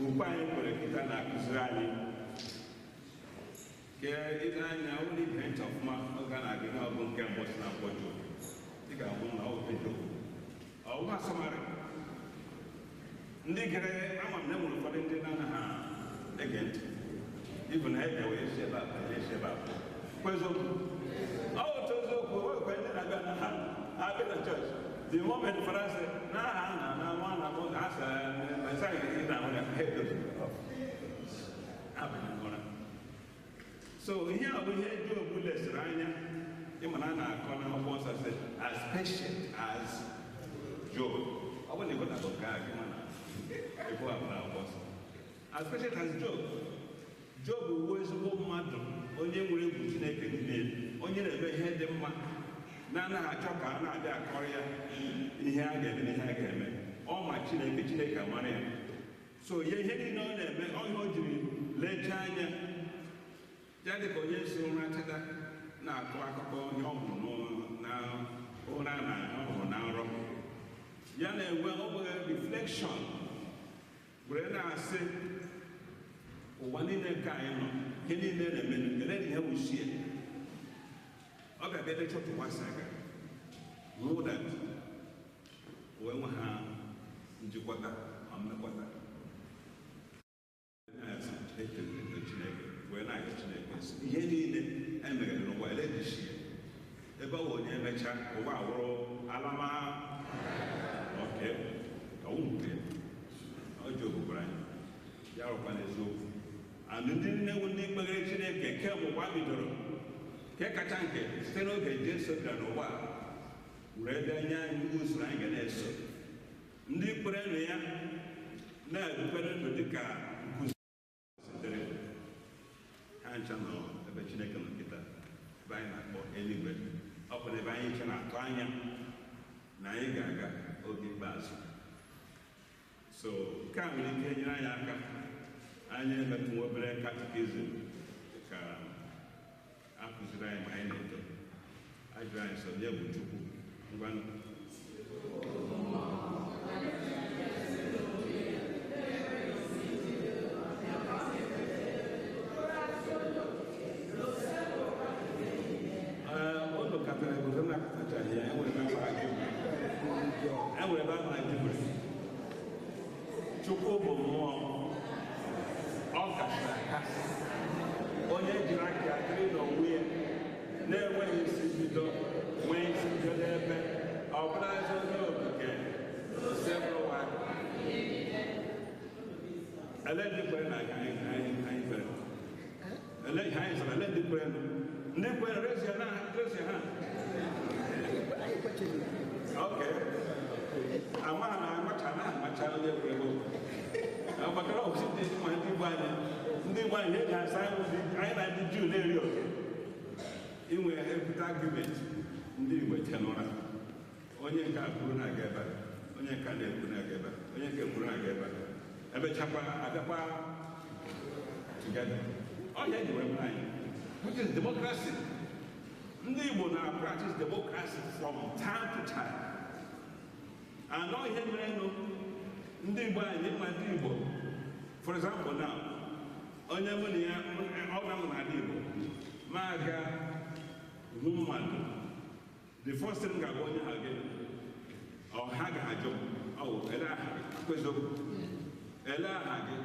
Ukwe anyị kwere kịta na-akụziri anyị ka ile anya ụlọ ige ntị ọfụma oge a na-agụ ihe ọgụ nke mbụ si na akwụkwọ Job. Ị ga-ahụ na ọ bụ Job. Ọ bụ asọmarị. Ndị gere ama m na enwere ụfọdụ ndị na-anaghị ege ntị. Ịbụ na ege wee si ebe a banye esi ebe a pụọ. Kwa eziokwu. Ọ bụ otu eziokwu, o nwekwa ndị na-abịa na ha abịa na chọọchị. The moment Fada sị na aha nna na nwa na mmụọ ha sị Mesaya ị na-ahụ ya ha edozi abanye n'ụra. So ihe a bụ ihe Job lesiri anya ịma na a na-akọ n'akwụkwọ nsọ sị as patient as Job. Ọ bụrụ na ịghọtaghị nke a gị ma na ịbụ abụ n'akwụkwọ nsọ. As patient as Job. Job bụ ezigbo mmadụ onye nwere egwu Chineke niile, onye na-eme ihe dị mma na-anaghị achọ ka a na-abịa akọrọ ya ihe a ga-eme na ihe a ga-eme. Ọ ma Chineke, Chineke amara ya. So ya ihe niile ọ na-eme, ọ ihe o jiri lechaa anya ya dị ka onye si ụra teta na-akọ akụkọ ihe ọ hụrụ na ụra na ọ hụrụ na nrọ. Ya na-enwe ọ bụghị reflection were na-asị ụwa niile nke anyị nọ, ihe niile na-eme, kelee ihe wusie. Ọ ga-abịa lecha otu ụwa si aga, hụ that wee nwe ha njikwata ma mmekwata. Chineke wee na-ayọ Chineke ihe niile emeghere n'ụwa elejisie ebe ọ bụ onye emechaa ụwa awụrụ alama oke ọwụ nke ọ Job gwara anyị ya rụkwa n'eziokwu. And ndị nne wu ndị kpegere Chineke kemgbe ụwa bidoro, nke kacha nke site n'oge Jesu bịara n'ụwa were bịa nye anyị usoro anyị ga na-eso. Ndị kwere na ya na-ebukere ndụ dịka nkuzi sitere ha ncha nọ ebe Chineke nọ kịta, ebe anyị na-akpọ eluigwe. Ọ bụ ebe anyị nche na-atụ anya na anyị ga-aga oge ikpeazụ. So nke a nwere ike nyere anyị aka anyị emetụ nwa obere katikizim ka a kụziri anyị ma anyị na-eto. A jụrụ anyị sọ onye bụ Chukwu? Ngwanụ. Ụlọ katara ebe m na-akatachaghị ya, enwere ebe a mara Jibri. Chukwu bụ mmụọ, ọ kasịrị akasị, onye jiri aka ya dịrị n'onwe ya, na-enweghị isi bido, nwee isi bido n'ebe ọ bụla onye okike osebụwa. Ele ndị kwere na anyị kwere. Ele ihe anyị sọrọ, ele ndị kwere nụ. Ndị kwere raise your hand, raise your hand. Okay. Ama na amacha na amacha onye kwere bụ. Maka na ọbụsị ndị ma ndị Igbo anyị, ndị Igbo anyị eji asa anyị na ndị Juu na-eri oke. Inwe ebute argument ndị Igbo che n'ụra. Onye nke a kwuru na-aga ebe a, onye nke a na-ekwu na-aga ebe a, onye nke kwuru na-aga ebe a. Emechakwa abịakwa together. Ọhịa ji were mara anyị, which is democracy. Ndị Igbo na-practice democracy from time to time. Anọ ihe mere nụ ndị Igbo anyị ma ndị Igbo. For example now, onye mụ na ya ọ na-amụ n'ala Igbo, ma aga hụ mmadụ, the first thing ga-agwa onye ha gị, ọ ha ga-ajụ m, ọ bụ ele aha gị, kweziokwu, ele aha gị,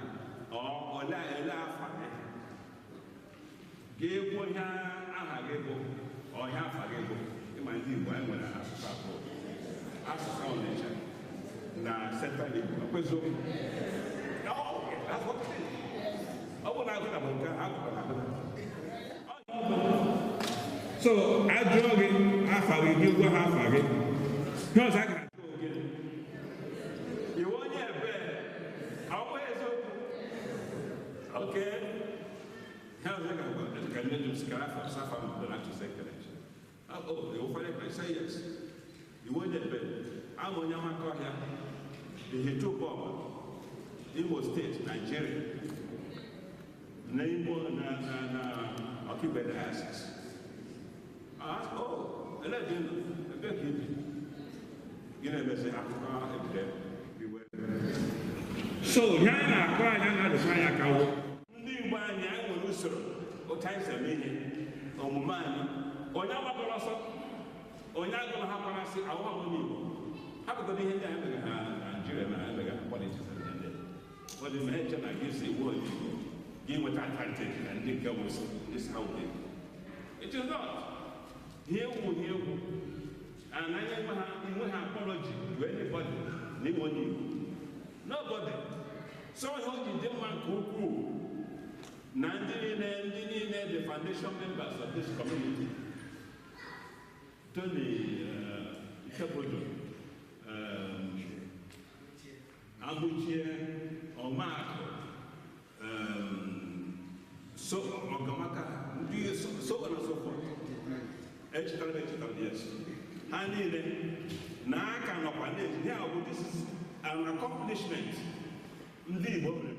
ọ ole ele afa gị. Gị kwuo ihe aha gị bụ, ọ ihe afa gị bụ. Ịma ndị Igbo anyị nwere asụsụ abụọ, asụsụ Ọnịcha na Central Igbo, kweziokwu. That's what it is. Ọ bụ na agụ na bụ nke agụ na agụ. So ajụọ gị afa gị, gị gwa ha afa gị. Ihe ọzọ a ga-ajụ gị, iwu onye ebe, ọ bụ eziokwu. Okay. Ihe ọzọ ga-agwa, ka nne jụ sị, afọ safa m bụ na achụsị ekele. Oh, iwu fọdụ ekele, say yes. Iwu onye ebe, ama onye amaka ọhịa, Ihetupu Imo State, Nigeria. Na Imo na na na Okigwe Diocese. Oh, ele dị ndụ, ebe ka ibi. Gị na-emezi akụkọ ebide iwe. So ihe anyị na-akụ anya na-adụsa anyị aka wụ ndị Igbo anyị, anyị nwere usoro otu anyị si eme ihe, omume anyị. Onye agbakọrọ ọsọ, onye agụla ha kwarasị ahụ ahụ n'Igbo ha bụgodo ihe ndị anyị mega ha na Naijiria na anyị mega ha politics na ndị ọ dị ma eche na gị si iwu onye Igbo gị nweta advantage na ndị nke bụ ndị si ha wụrụ. It is not ihe egwu, ihe egwu and anyị enwe ha apology to anybody na ịbụ onye Igbo, nobody. So ihe o ji dị mma nke ukwuu na ndị niile the foundation members of this community, Tony Ikebodo, Amuchie Ọmakụ, so Ọgamaka, ndị so on and so forth, echetara m, echetara m, yes, ha niile na aka nọkwa na-eji ya bụ this is an accomplishment ndị Igbo mere.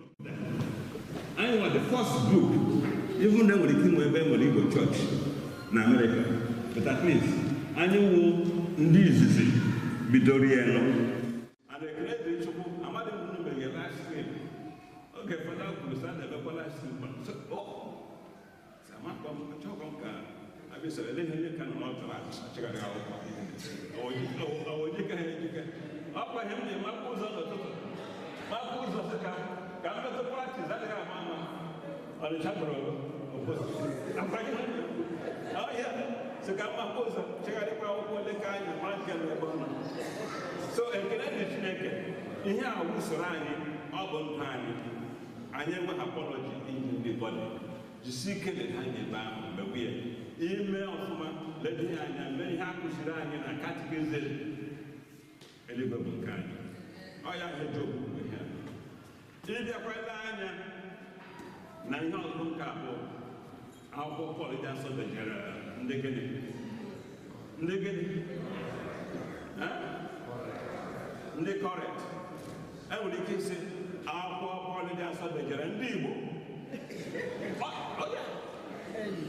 Anyị nwe the first group, even na enwere ike inwe ebe enwere Igbo church na America, but at least anyị wụ ndị izizi bidoro ya nụ. And ekele dịrị Chukwu, amadị m unu meghe live stream oge fada kwuru sị a na-emekwa live stream. So, oh, sị amakọ m achọghị m ka abịa ele ihe onye ka nọ n'ọtara achịgharị akwụkwọ ojike ha ejike ọkwa ihe m ji mapụ ụzọ n'ụtụtụ, mapụ ụzọ sị ka m metụ practice adịghị ama ama. Ọnịcha tọrọ ọhịa sị ka m mapụ ụzọ chegharịkwa akwụkwọ ole ka anyị mara nke nọ ebe ọ nọ. So ekele dị Chineke, ihe a bụ usoro anyị, ọ bụ ndụ anyị. Anyị enweghị apology inye ndị bọdị jisi ike lede anya ebe ahụ mgbe ya ime ọfụma, lede ya anya, mee ihe a kụziri anyị na catechism. Eluigwe bụ nke anyị. Ọ ya ihe Job bụ ihe a. Ịbịakwa ile anya na ihe ọgụgụ nke abụọ, akwụkwọ Pọl dị asọ dejere ndị gịnị, ndị gịnị? Eh? Ndị Kọrint. Enwere ike isi akwụkwọ Pọl dị asọ dejere ndị Igbo. Ọ ya.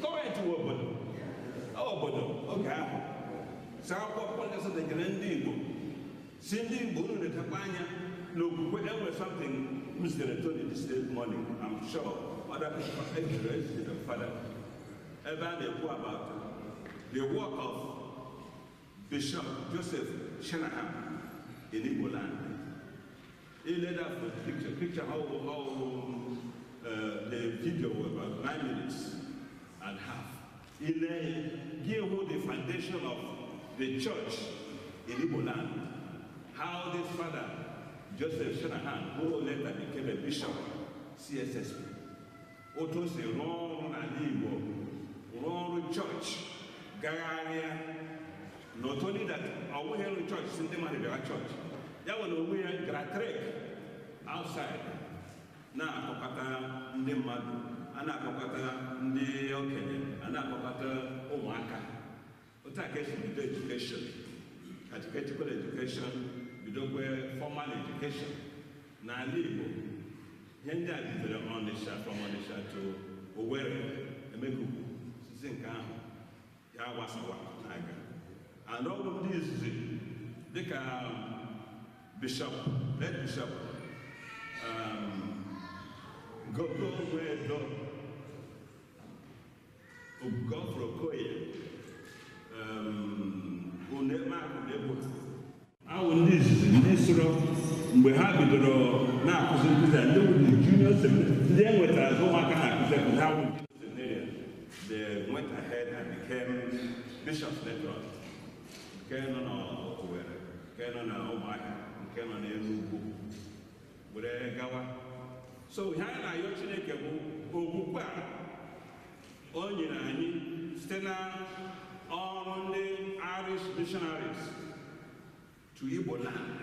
Kọrint wụ obodo. Ọ obodo oge ahụ. Si akwụkwọ Pọl dị asọ dejere ndị Igbo, si ndị Igbo unu letakwa anya n'okwukwe. Enwere something m zitere Tony this morning. I'm sure other people ejiri ezitere fada ebe a na-ekwu about the work of Bishop Joseph Shanahan in Igbo land. He laid out for picture how the video was about 9 minutes and a half. He lay, give who the foundation of the church in Igbo land. How this father, Joseph Shanahan, who later became a bishop, CSSP, otu o si rụọ ọrụ n'ala Igbo, rụọ ọrụ chọọchị, gagharịa. Not only that, ọ bụghị ịrụ chọọchị si ndị mmadụ bịara chọọchị, ya nwere onwe ya gara trek outside na-akpọkọta ndị mmadụ, a na-akpọkọta ndị okenye, a na-akpọkọta ụmụaka. Otu a ka esi bido education, catechetical education, bidokwe formal education n'ala Igbo. Ihe ndị a bidoro Ọnịsha, from Ọnịsha to Owerri, Emekuku, sisi nke ahụ ya gbasawa na-aga. And ọ bụ ndị izizi dịka bishop, late Bishop Gogo Nwedo, Godfrey Okoye, Unemakụ Egwu, awụ ndị izizi ndị soro mgbe ha bidoro na-akụzi nkụzi a. Ndị bụ the junior seminary, ndị e nwetara azụ ụmụaka na-akụzi akụzi, ha wụ junior seminarian. They went ahead and became bishops later on. Nke nọ n'Owerri, nke nọ na Ụmụahịa, nke nọ n'Enugwu, were gawa. So ihe anyị na-ayọ Chineke bụ okwukwe a o nyere anyị site na ọrụ ndị Irish missionaries to Igbo land,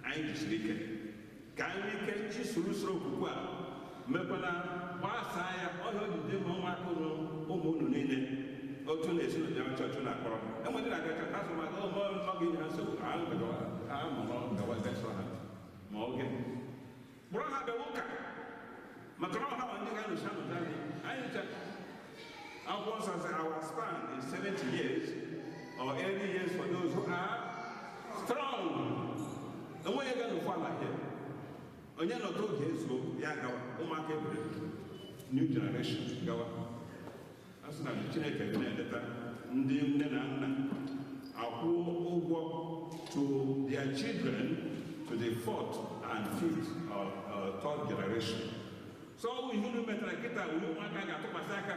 anyị jisiri ike ka anyị nwee ike isoro usoro okwukwe a mekwana gbasaa ya. Ọhịa ojide ma ụmụaka unu, ụmụ unu niile, otu na ezinụlọ ya chọọchị na-akpọrọ enwere na-aga chọọchị asụ maka ụmụ ọ ga-enye ha nsogbu. Ha mụrụ gawa gawa ha ma oge kpọrọ ha bịawa ụka, maka na ọha ndị ga-anọchi anọchi anyị. Anyị ncha, akwụkwọ nsọ sị our span is 70 years or 80 years for those who are strong. Enweghị ga n'ofu ala here. Onye nọta oge ezuo ya gawa, ụmụaka ebere new generation gawa. A sị na Chineke na-eleta ndị nne na nna akwụ ụgwọ to their children to the fourth and fifth or third generation. So ọ bụ ihe unu metara kịta wee ụmụaka ga-atụkwasị aka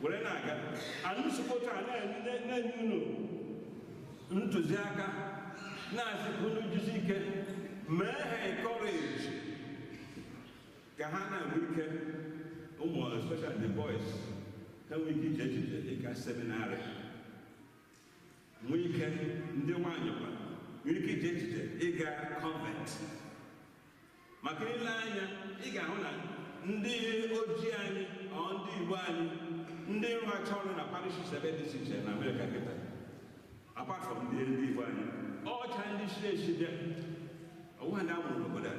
were na-aga. Anụsokota na-enye unu ntụziaka na-asị ka unu jisi ike mee ha encourage ka ha na-enwe ike, ụmụ especially the boys, ha nwee ike ije echiche ịga seminarị, nwee ike ndị nwaanyị kwa nwee ike ije echiche ịga convent. Maka ile anya ị ga-ahụ na ndị ojii anyị ọ ndị Igbo anyị ndị rụghachi ọrụ na parishes ebe dị iche iche na Amerịka kịta, apart from ndị Igbo anyị, ọcha ndị si esi bịa, ọwụwa ndị amụrụ n'obodo a.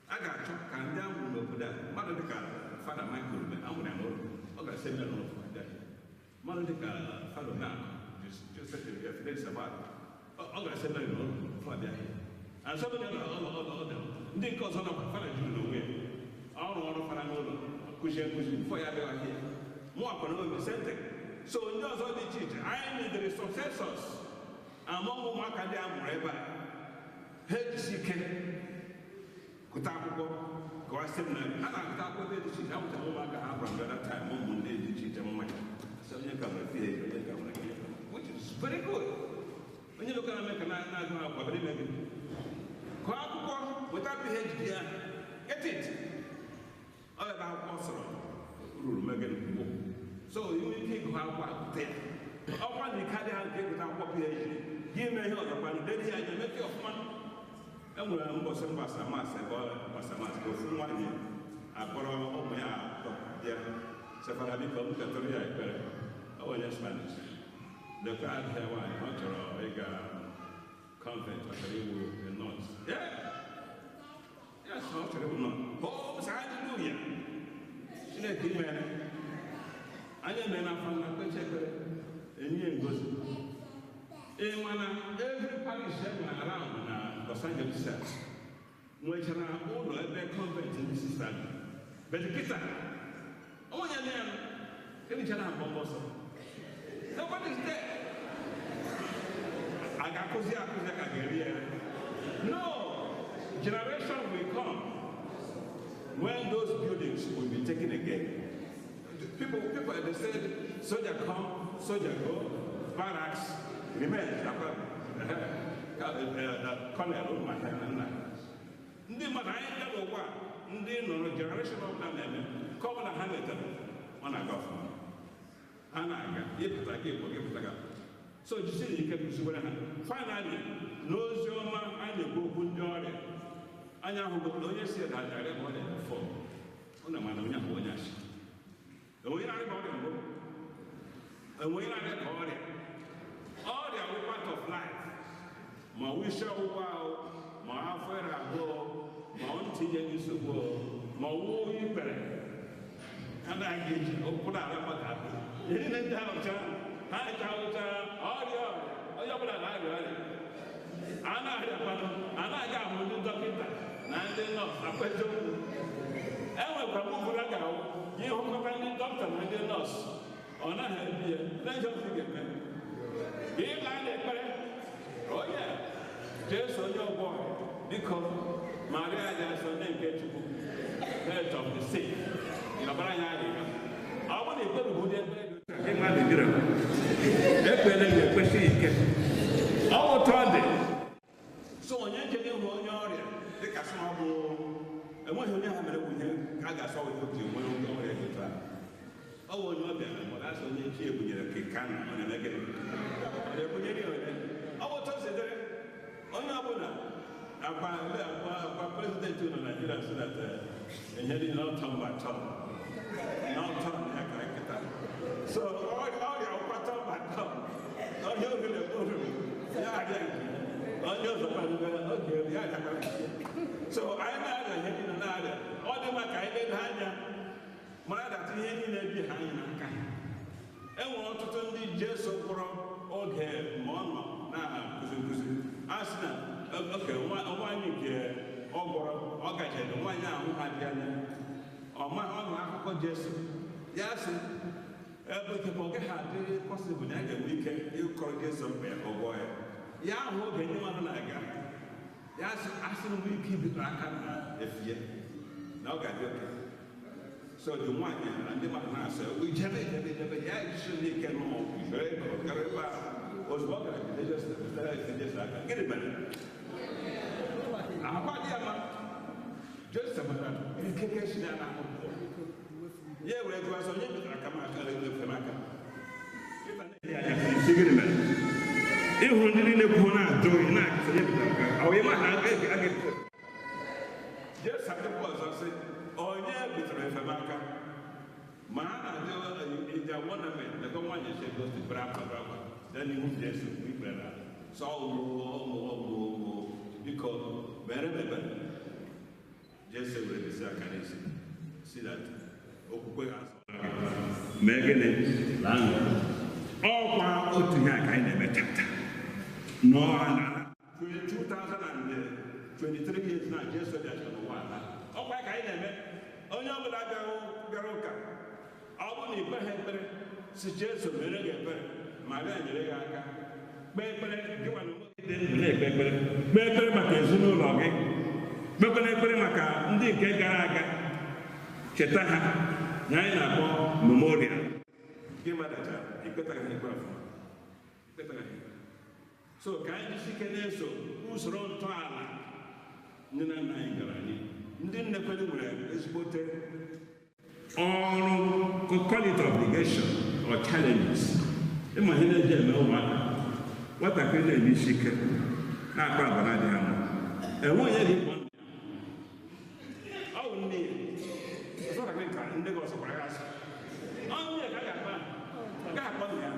A ga-achọ ka ndị amụrụ n'obodo a, mmadụ dịka Fada Michael Ube, amụrụ ya n'ụlọ, ọ ga-esi eme n'ụlọ bịa. Mmadụ dịka Fada Omeakụ Joseph Fidelis Agbaku, ọ ga-esi eme n'ụlọ bịa. And so many other ndị nke ọzọ nọkwa, Fada juru n'onwe ya, ọrụ ọrụ fara n'ụlọ, kụzie nkụzi before ya bịawa here. Mụ akwara obi sente. So ndị ọzọ dị iche iche, anyị needed successors among ụmụaka ndị a mụrụ ebe a. Ha ejisi ike gụta akwụkwọ gụọ seminarị. Ha na-agụta akwụkwọ dị iche iche, amụchara ụmụaka ha gwara m that time, ụmụ ndị dị iche iche mmanya. Sị onye ka nwere PhD, onye ka nwere nke, which is very good. Onye lokara Amerịka na-agụ akwụkwọ bịara ime gịnị? Gụọ akwụkwọ, weta PhD ya, get it. Ọ ebe akwụkwọ sọrọ ruru megịnị mbụ. So ị nwere ike ịgụ akwụkwọ agụta ya. Ọkwa na ike adịghị nke ịgụta akwụkwọ PhD, gị mee ihe ọzọ kwanụ, dede ya anya, mepee ọfụma. E nwere mbọsị mgbasa masị ebe ọ gbasa masị ka ofu nwaanyị akpọrọ ụmụ ya atọ bịa. Sị Fada biko m ketụrụ ya ekpere. Ọ bụ onye Spanish. Lekwa adịghị nwaanyị, ọ chọrọ ịga convent, ọ chọrọ iwu a nun. Yeah. Yes, ọ chọrọ iwu nun. Oh, sị hallelujah. Chineke imere. Anyị emere n'afọ nna kpechi ekpere. Enyi ya ngozi. Ị ma na every parish e nwere around na Los Angeles a nwechara ụlọ ebe convent ndị sista dị. But kịta, onye na ya erichara ha mbọmbọ ọsọ. Nobody is there. A ga-akụzi akụzi ka ga-eri ere. No, generation will come when those buildings will be taken again. People, they said, soldier come, soldier go, barracks remains. Colonel Ụmụahịa. Ndị mmadụ anyị bịa n'ụwa, ndị nọrọ generation ọbụla na-eme, ka ọbụla ha metara, ọ na-aga ọfụma. Ha na-aga, ịpụta gị ịpụ gị pụta gị. So jisi na ike kụziwere ha. Finally, n'ozi ọma anyị na-ekwu okwu ndị ọrịa. Anyị ahụgo na onye si na arịa ọrịa before. Ọ na mana onye ahụ onye asị. Enweghị na-arịa ọrịa mbụ. Enweghị na-arịa ka ọrịa. Ọrịa wụ part of life. Ma ọ isi ọwụwa ahụ, ma afọ ịra abụọ, ma ọ ntị nye gị nsogbu, ma ọ wụ ikpere. Ha na-aga eji ụkwụ na-ara mmadụ ahụ. Ihe niile ndị ahụ cha, ha ncha ụcha ọrịa ọrịa, onye ọbụla na-arịa ọrịa. A na-arịa kwanụ, a na-aga ahụ ndị dọkịta na ndị nọọsụ akwa eziokwu. E nwekwara mgbe ụfọdụ a ga-ahụ gị hụkọta ndị dọkịta na ndị nọọsụ, ọ naghị ebi ya, na-eji ọsọ ị ga-eme. Ịla na ekpere, onye Jesu onye ọgbọ, biko, Maria dị asọ nne nke Chukwu, head of the sick, ịnọbara anyị arịrịọ. Ọ bụrụ na ekpere bụ ụdị ekpere dị otu a, gị mmadụ bịara. Ekpere ga-ekwesị ike. Ọ bụ otu ọ dị. So onye njem ịhụ onye ọrịa dịka sị na ọ bụ enweghị onye ha mere bụ ihe a ga-asọ onye otu nwere onye ọrịa dị otu a. Ọ bụ onye ọbịa na mmadụ asị onye chi ebunyere keka na ọ na-eme gịnị? Ọ na-ebunyere ya onye? Ọ bụ otu o si dịrị. Onye ọbụla akwa akwa akwa president nọ Naịjirịa sị that ihe niile ọtọ mba atọ na ọtọ na ya kara nkịta. So ọrịa ụkwata mba atọ onye oriri oriri ya abịa nke onye ọzọ kwadobere oge ya abịakwara nke. So anyị na-arịa ihe niile na-arịa, ọ dị mma ka anyị leda anya mara that ihe niile bi ha anyị n'aka. E nwere ọtụtụ ndị Jesu gwọrọ oge ma ọ nọ na-akụzi nkụzi. A sị na oke nwaanyị nke Ọ gwọrọ ọ gajere nwaanyị ahụ ha dị anya ọ maghị ọ nụrụ akụkọ Jesu ya sị ebe ikekwe ọ gaghị adị possible na ya ga-enwe ike ịkọrọ Jesu mkpa ya ka ọ gwọọ ya. Ya ahụ oge ndị mmadụ na-aga ya sị asị m nwee ike ibitụrụ aka na efie na ọ ga-adị oke. So the nwaanyị na ndị mmadụ na-asị ijebe ijebe ijebe ya ejisi n'ike n'ụlọ ego gara ebe ahụ ozugbo ọ gara jide Jesu butere efe Jesu aka. Gịnị mere? Ahụkwa dị ya mma. Joseph matara ikeke si ya n'ahụ pụọ. Ya were jụọ sị onye metara aka m aka efe m aka. Pita na-ele anya sị gịnị mere? Ịhụrụ ndị niile kwuo na-ajụ gị na-ajụ onye metara aka ọ bụ ịma na a ga-efe. Jesu adịkwa ọzọ sị onye butere efe m aka. Ma ha na-ajụ ịja wọnament lekwa nwaanyị si gosi bere akwa bere akwa bịa n'ihu Jesu ikpere n'ala sọ ọmụ ọmụ ọmụ ọmụ biko mere m ebere. Jesu were bisi aka n'isi si that okwukwe ha mee gịnị laa n'udo. Ọkwa otu ihe a ka anyị na-eme tata n'ọha na 2023 years na Jesu bịachara n'ụwa ala. Ọkwa ka anyị na-eme onye ọbụla bịara ụka ọ bụrụ na ikpe ha ekpere si Jesu mere gị ekpere ma bịa nyere gị aka kpee ekpere gị nwa na onwe gị dị ndụ na-ekpe ekpere kpee ekpere maka ezinụlọ gị kpekwana ekpere maka ndị nke gara aga cheta ha na anyị na-akpọ memorial. Gị madachara ikpetaghị ha ekpere ọfụma ikpetaghị ha ekpere. So ka anyị jisi ike na-eso usoro ntọala nne na nna anyị gara anyị. Ndị nne kwere nwere ezigbote ọrụ, call it obligation or challenges. Ịma ihe na-eji eme ụmụaka nwatakịrị na-eme isi ike na-akpa agwa na-adịghị mma enwe onye dị mkpọ ọ bụ nne ya nwatakịrị ka ndị gị ọsọkwara ya asị ọ nne ya ka a ga-akpa gaghị akpọ nna ya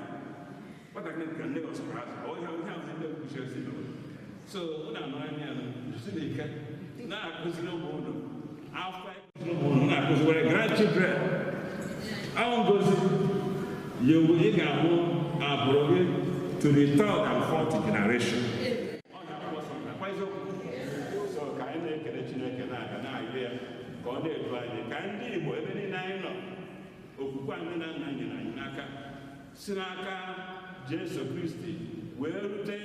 nwatakịrị ka nne gị ọsọkwara asị ọ ihe ihe ahụ ndị ekwuchi esi mere. So ụnụ anọrọ anya ya jisi n'ike na-akụziri ụmụ ụnụ afọ ịkụziri ụmụ ụnụ na-akụziwere grandchildren ahụ ngozi ya ị ga-ahụ agbụrụ gị to the third and fourth generation. Ọ na-akwụ ọsọ nakwa eziokwu. So ka anyị na-ekele Chineke na-aga na-ayọ ya ka ọ na-edu anyị ka ndị Igbo ebe niile anyị nọ okwukwe anyị na nna anyị nyere anyị n'aka si n'aka Jesu Kristi wee rute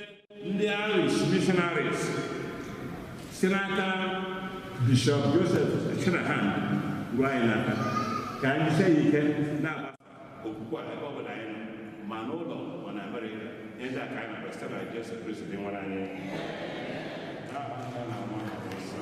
ndị Irish missionaries si n'aka Bishop Joseph Shanahan ruo anyị n'aka ka anyị sie ya ike na-agbasa okwukwe a ebe ọ bụla anyị nọ ma n'ụlọ ma na Amerịka. Ihe ndị a ka anyị na-akpọ site na Jesu Kristi dị nwere anyị. N'aha Nna na Nwa na Mmụọ Nsọ.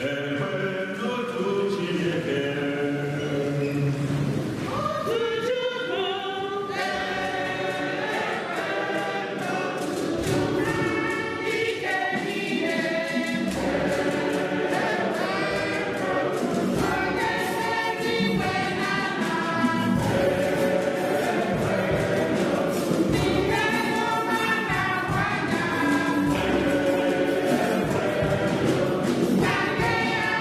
Ekwere n'otu Chineke. Yeah.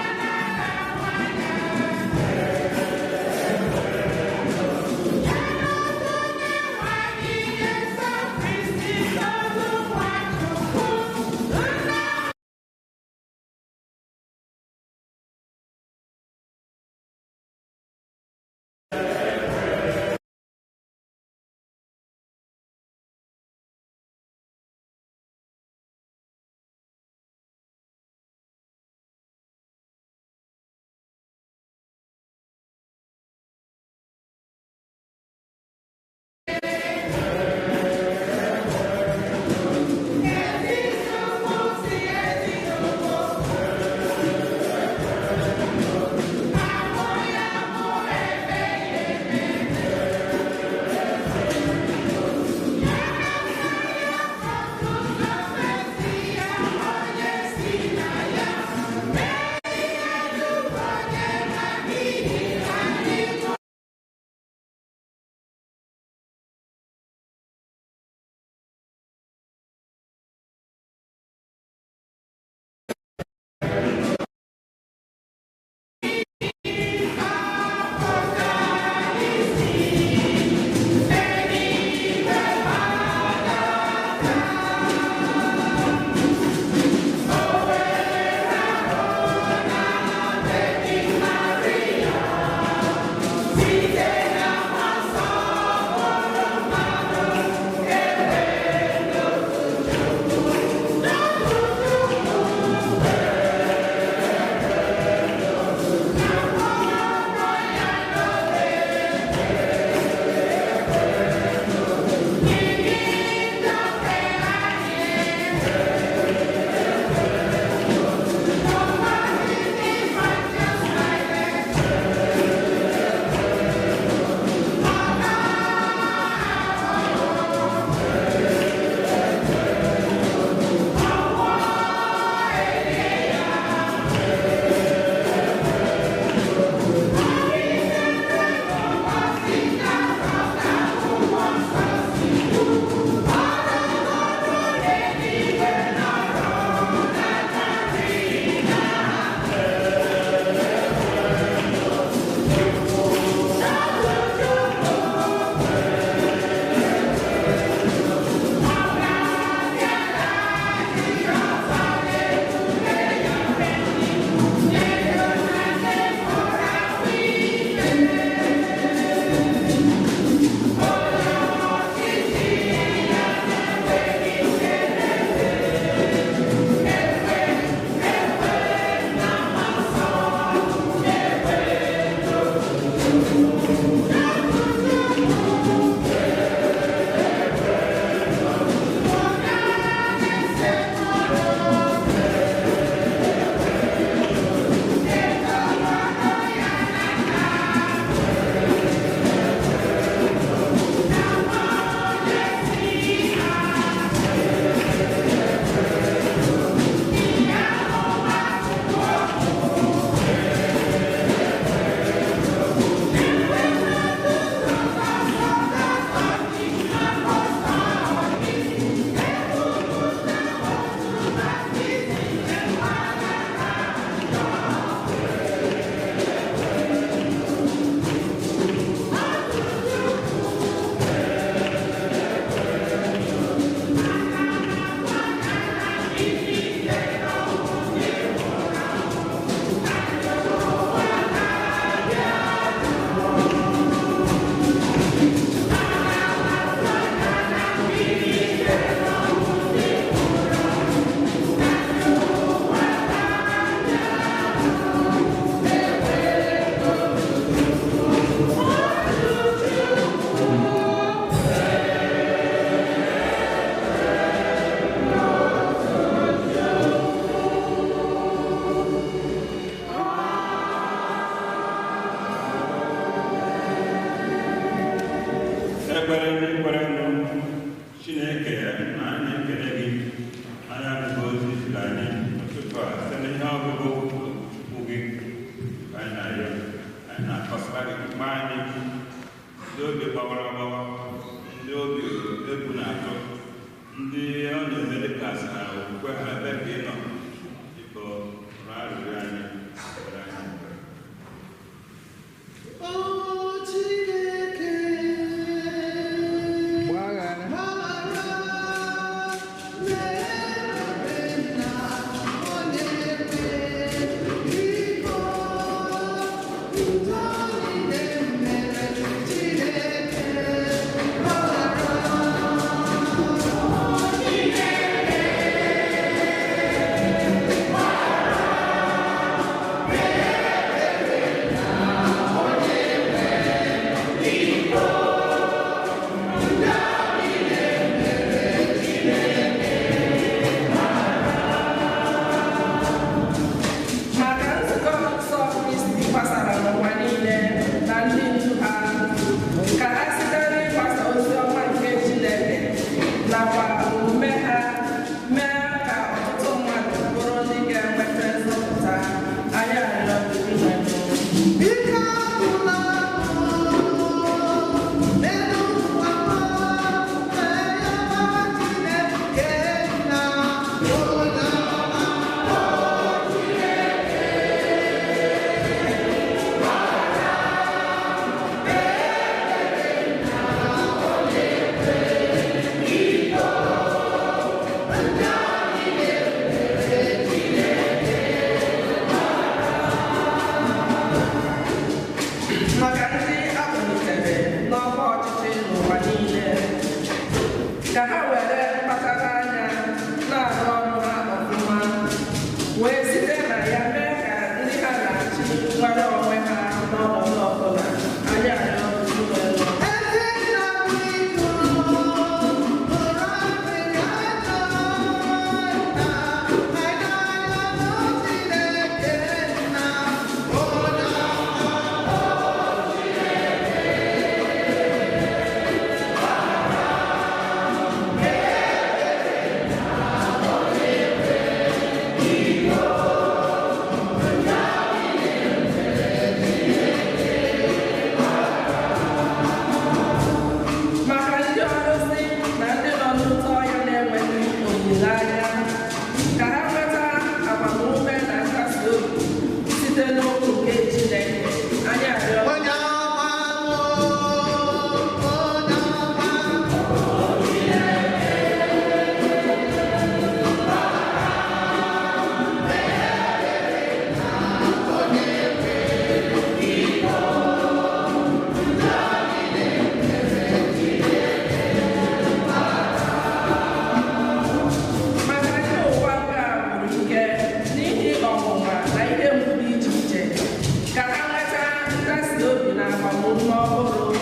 ọhụrụ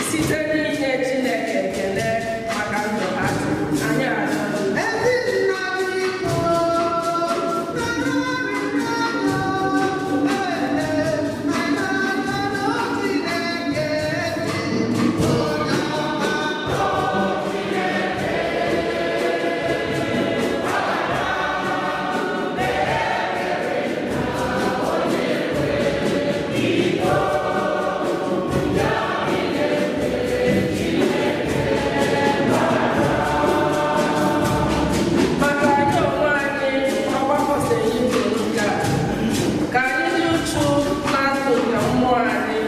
site n'inye Chineke ekele maka ndụ ha. Anyị arịọ. Maka anyị onwe anyị, ọgbakọ St. Nke a, ka anyị dị uchu na ndụ nke mmụọ anyị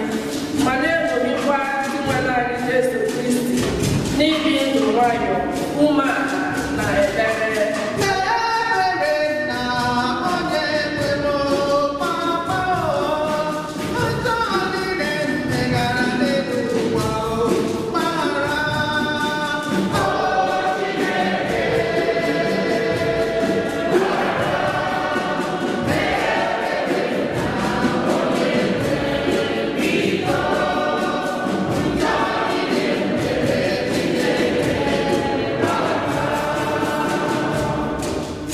ma na-eṅomikwa ndị nwere anyị Jesu Kristi n'ibi ndụ nwayọ, umeala na ebere.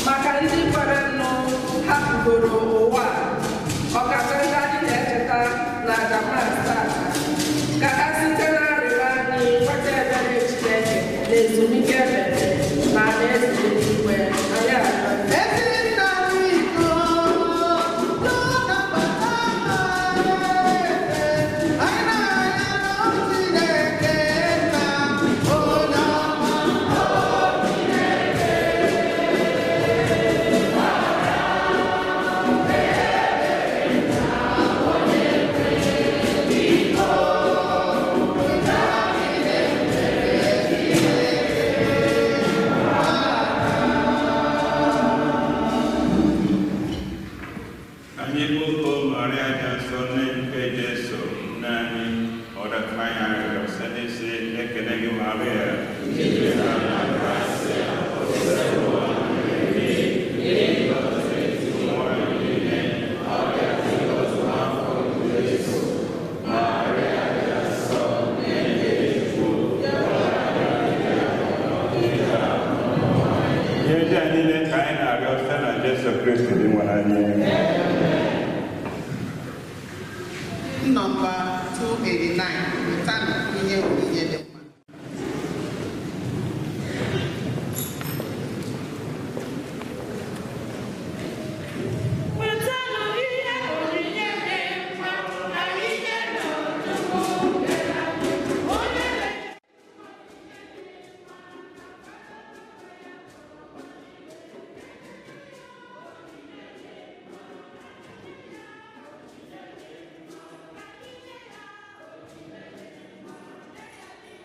Maka ndị kwere nụ hapụgoro ụwa a, ọkacha ndị anyị na-echeta na aja Mass taa, ka ha site n'arịrịọ anyị nweta ebere Chineke na ezumike ebere na alaeze eluigwe. Anyị arịọ. Anyị kpọkuo Maria dị nsọ, nne nke Jesu, nne anyị, ọ datara anyị arịrịọ site n'isi ekele gị Maria. Ihe ndị a niile ka anyị na-arịọ site na Jesu Kristi dị nwere anyị. Nọmba 289, wetanụ ihe onyinye dị mma. Wetanụ ihe onyinye dị mma na ihe n'Chukwu kere anyị. Onye na- Thank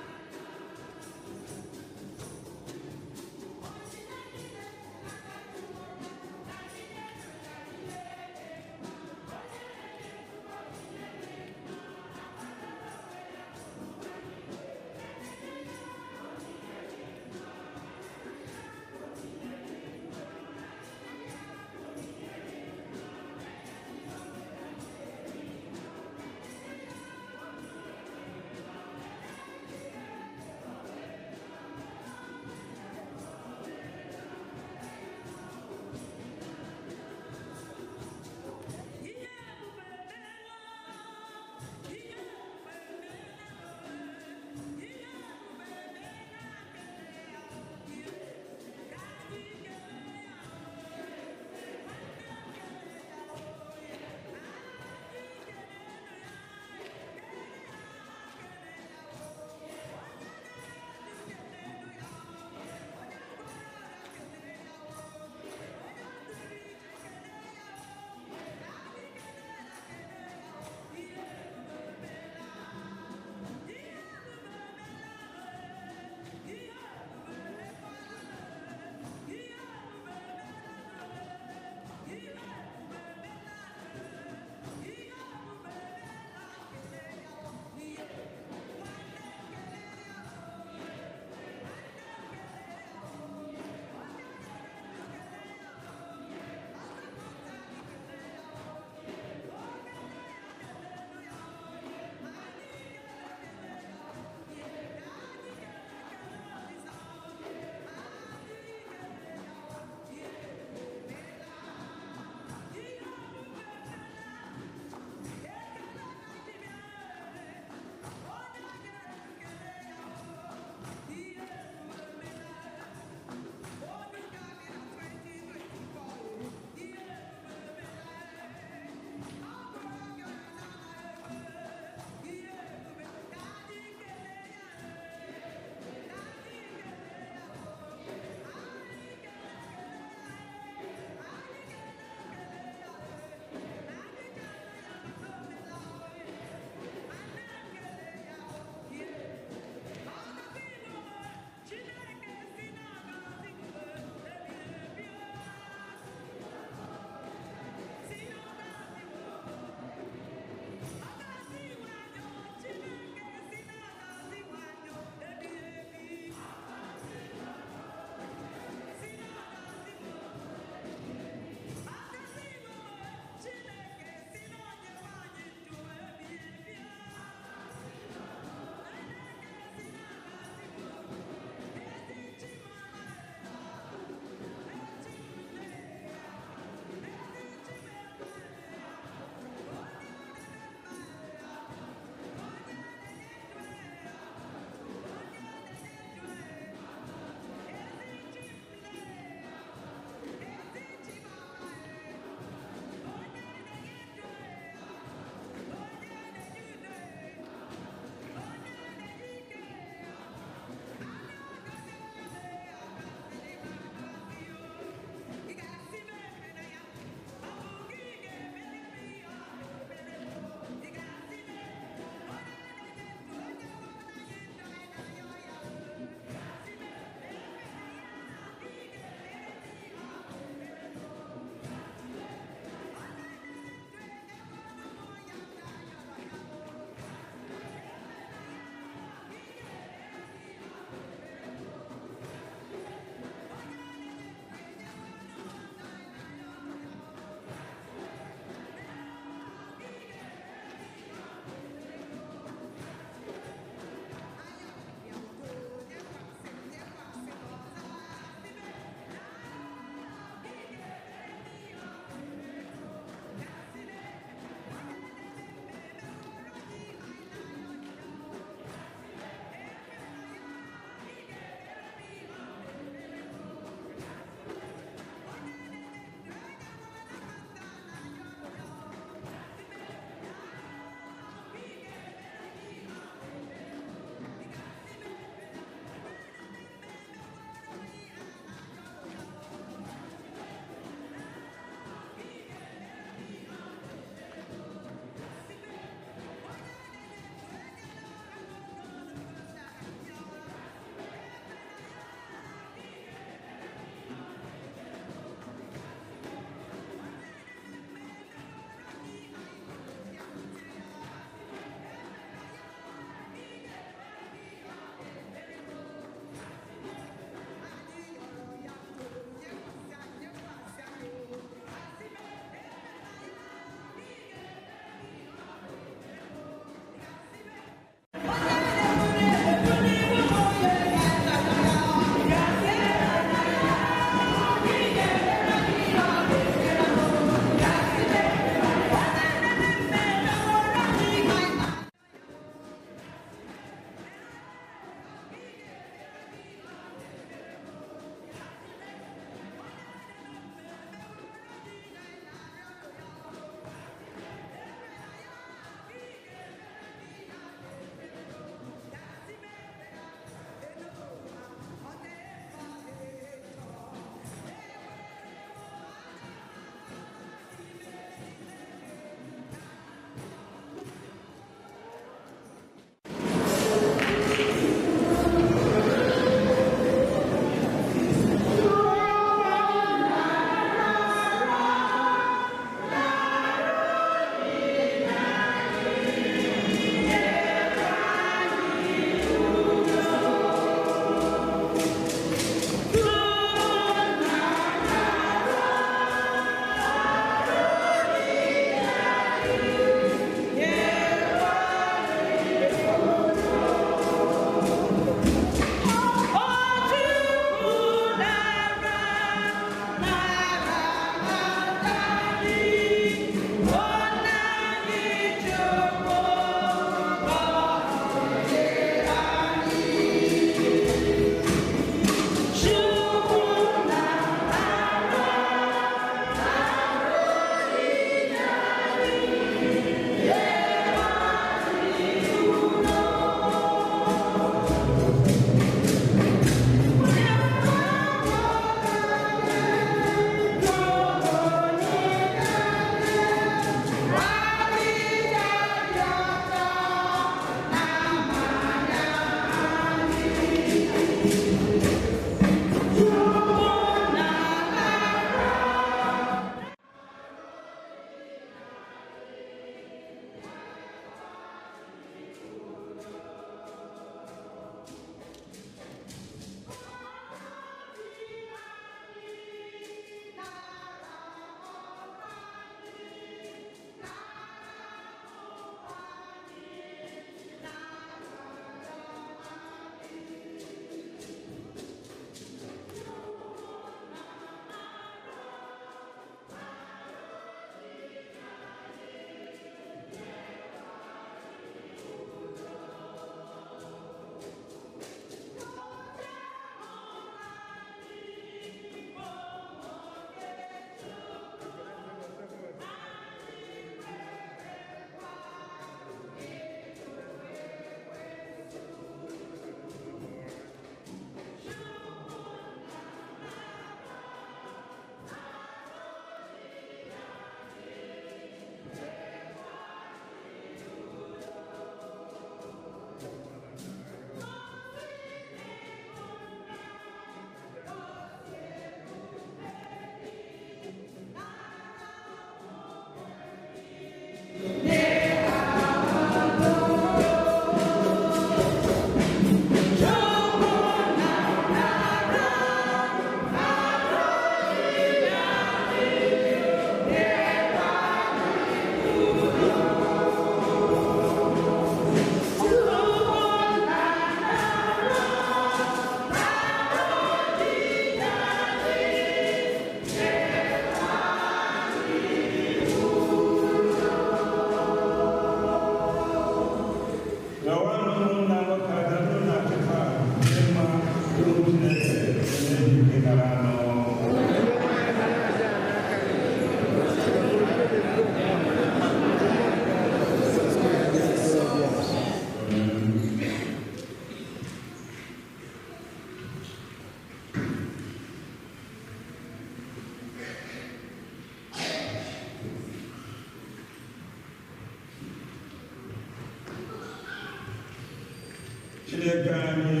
Chineke anyị,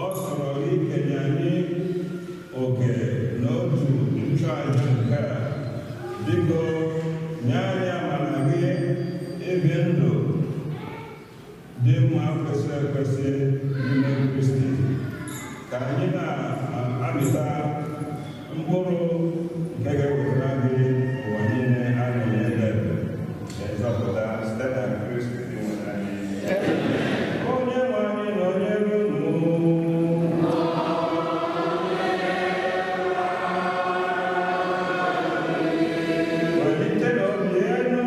ọ sọrọ gị kenye anyị oke n'otu nchụaja nke a. Biko nye anyị amara gị ibi ndụ dị mma kwesịrị ekwesị n'ime Kristi, ka anyị na-amịta mkpụrụ nke ga-ewetara gị ụwa niile aṅụrị ebe ebe na nzọpụta site na Kristi Dinwe anyị. Onye nwe anyị na onye unu. Welite n'obi elu.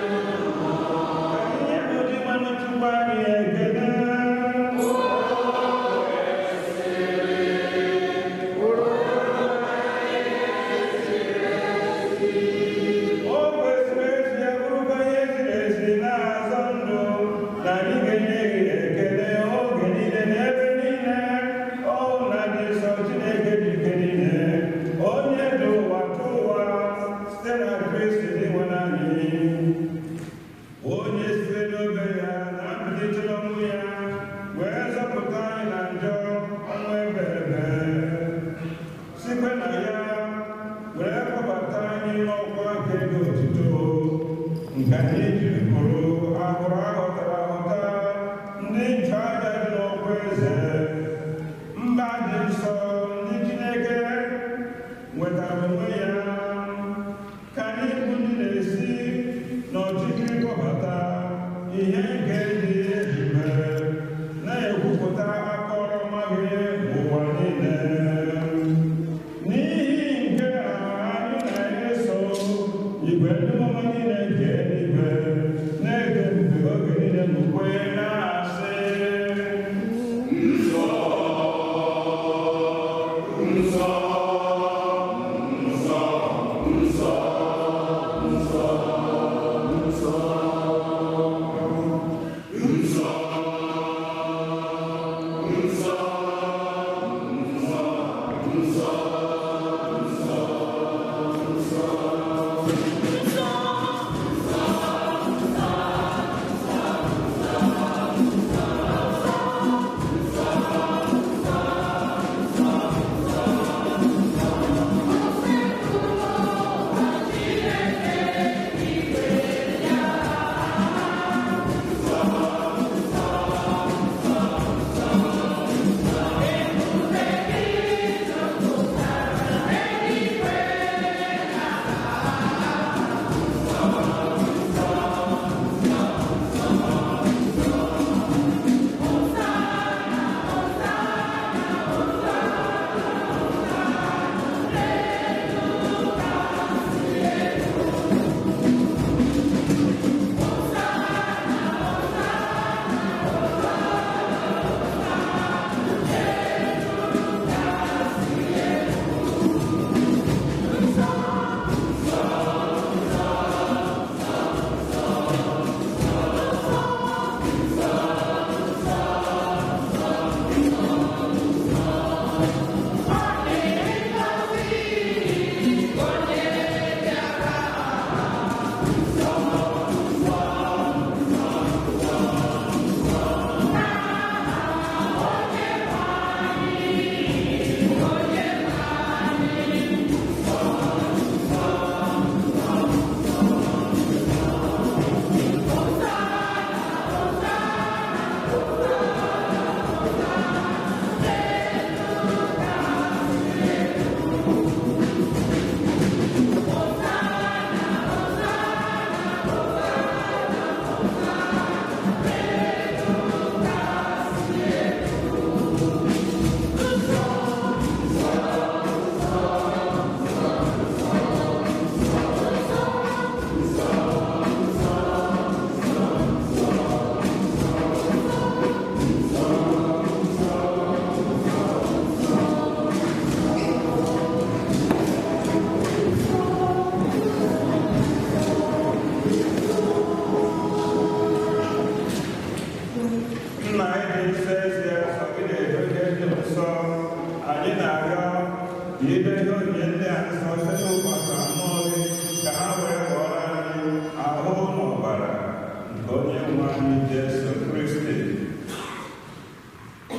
Ka ihe bụ Dinwenụ Chukwu anyị ekele. O kwesịrị ezi ya bụrụkwa ihe ziri ezi na-azọ ndụ na anyị ga-enye gị ekele oge niile na ebe niile, ọ na dị nsọ Chineke dị ike niile, onye dị ụwa tụ ụwa, site na Kristi Dinwenụ anyị, onye site n'obe ya na mbilite n'ọnwụ ya wee zọpụta anyị na njọ ọnwụ ebere ebe, sikwe na ya wee kpọbata anyị n'ọkwa nke dị otuto nke anyị jiri bụrụ agbụrụ aghọtara aghọta, ndị nchụaja dị n'ọkwa eze, mba dị nsọ, ndị Chineke nwetara onwe ya, ka anyị bụ ndị na-esi n'ọchịchịrị kpọbata ihe nke dị ebube, na-ekwupụta aka ọrụ ọma gị ụwa niile. N'ihi nke a anyị na-eso igwe ndị mmụọ niile nke eluigwe na-ege ebube oge niile n'ukwe na-asị: Nsọ.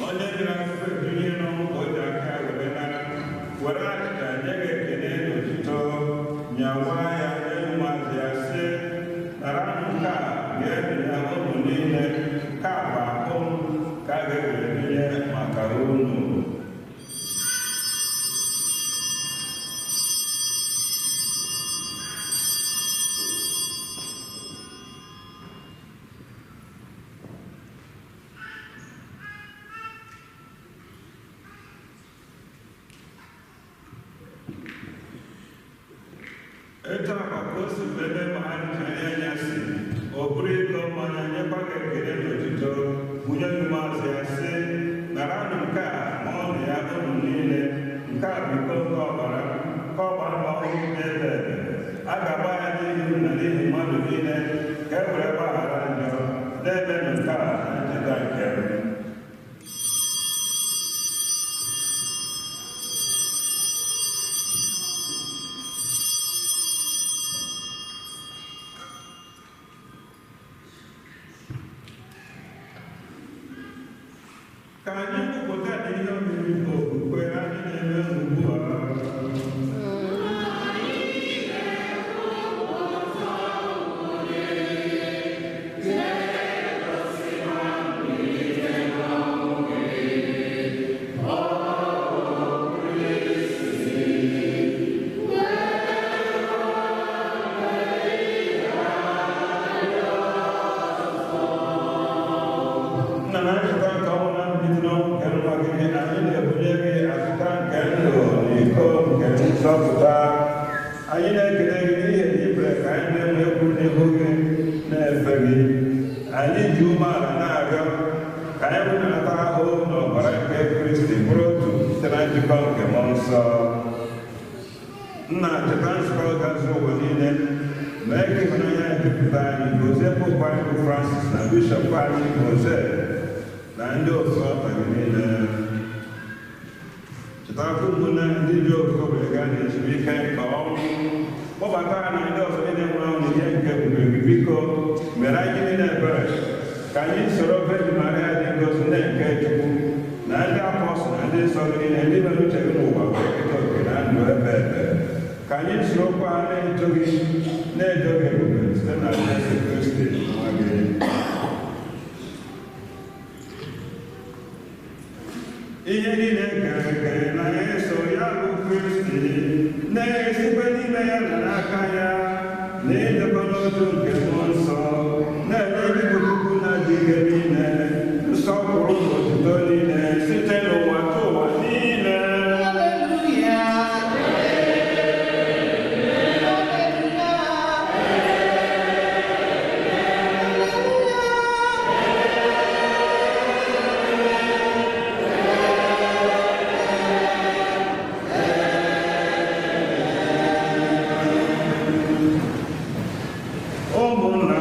Onye dịrị afọ ebinye n'ọnwụ ka o ji aka ya were nara, were achịcha nye gị ekele na otuto, nyawa ya nye ụmụazụ ya sị, nara nke a ga-ebi ya unu niile, nke a bụ ahụ m ka a ga-ewere binye maka unu. Etu a ka o si ebe ma ha nri anyasị, o buru iko mmanya nyekwa gị ekele na otuto, bunye ụmụazụ ya sị, naranụ nke a ṅụọnụ ya unu niile, nke a bụ iko nke ọbara, nke ọbara ọhụrụ dị ebe ebe. A ga-agba ya n'ihi unu na n'ihi mmadụ niile, ka e were gbaghara njọ, na-emenụ nke a na ncheta nke m. Ka anyị kwupụta na ihe omimi nke okwukwe anyị na-eme ugbu a. Nna na ncheta nke ọnwụ na mbilite n'ọnwụ nke nwa gị, anyị na-ebunye gị achịcha nke ndụ na iko nke nzọpụta. Anyị na-ekele gị n'ihi na i kwere ka anyị na-enwe egwu n'ihu gị na-efe gị. Anyị ji umeala na-arịọ ka anyị wụnata ahụ na ọbara nke Kristi bụrụ otu site na njikọ nke Mmụọ Nsọ. Nna, cheta nzukọ gazuru ụwa niile, mee ka ịhụnanya ya jupụta anyị, gozie Popu anyị bụ Francis na Bishọp anyị Jose na ndị otu ọta gị niile. Chetakwa ụmụnne anyị ndị ji okwukwe were gaa n'ezumike nke ọnwụ, kpọbata ha na ndị ọzọ niile nwụrụ anwụ n'ihe nke ebube gị. Biko mere anyị niile ebere, ka anyị soro Virgin Maria dị ngọzi nne nke Chukwu na ndị apọstụl na ndị nsọ gị niile ndị mere uche gị n'ụwa wee keta oke na ndụ ebe ebe. Ka anyị sorokwa na-eto gị na-eto gị ebube site na Jesu Kristi nwa gị. Ihe niile kere eke na-eso ya bụ Kristi, na-esikwa n'ime ya na n'aka ya, na ịdịkọ n'otu nke Mmụọ Nsọ, na-enye gị bụ Chukwu na dị ike niile, nsọpụrụ na otuto niile site n'ụwa tụ ụwa niile. Hallelujah. Hallelujah. Ụmụnna,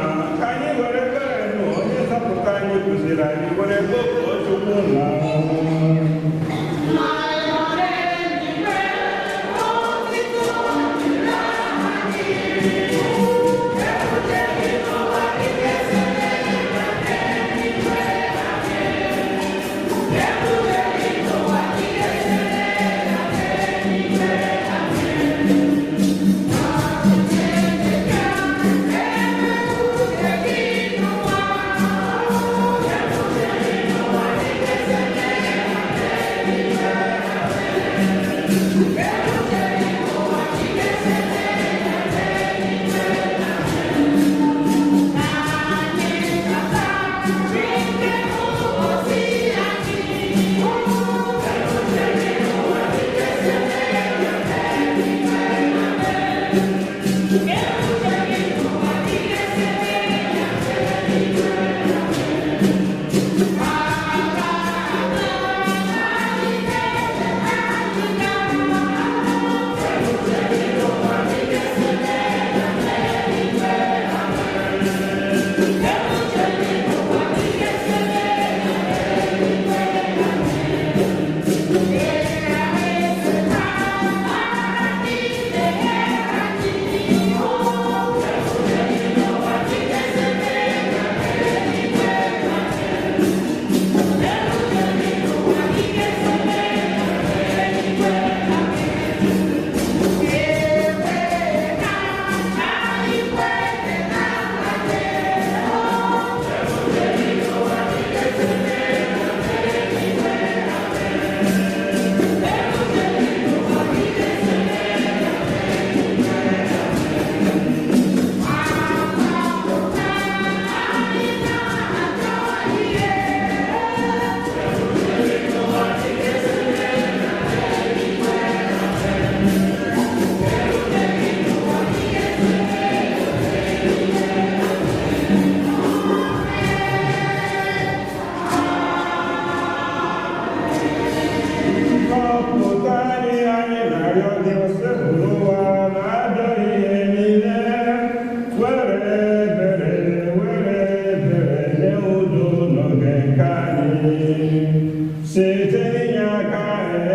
Site n'inye aka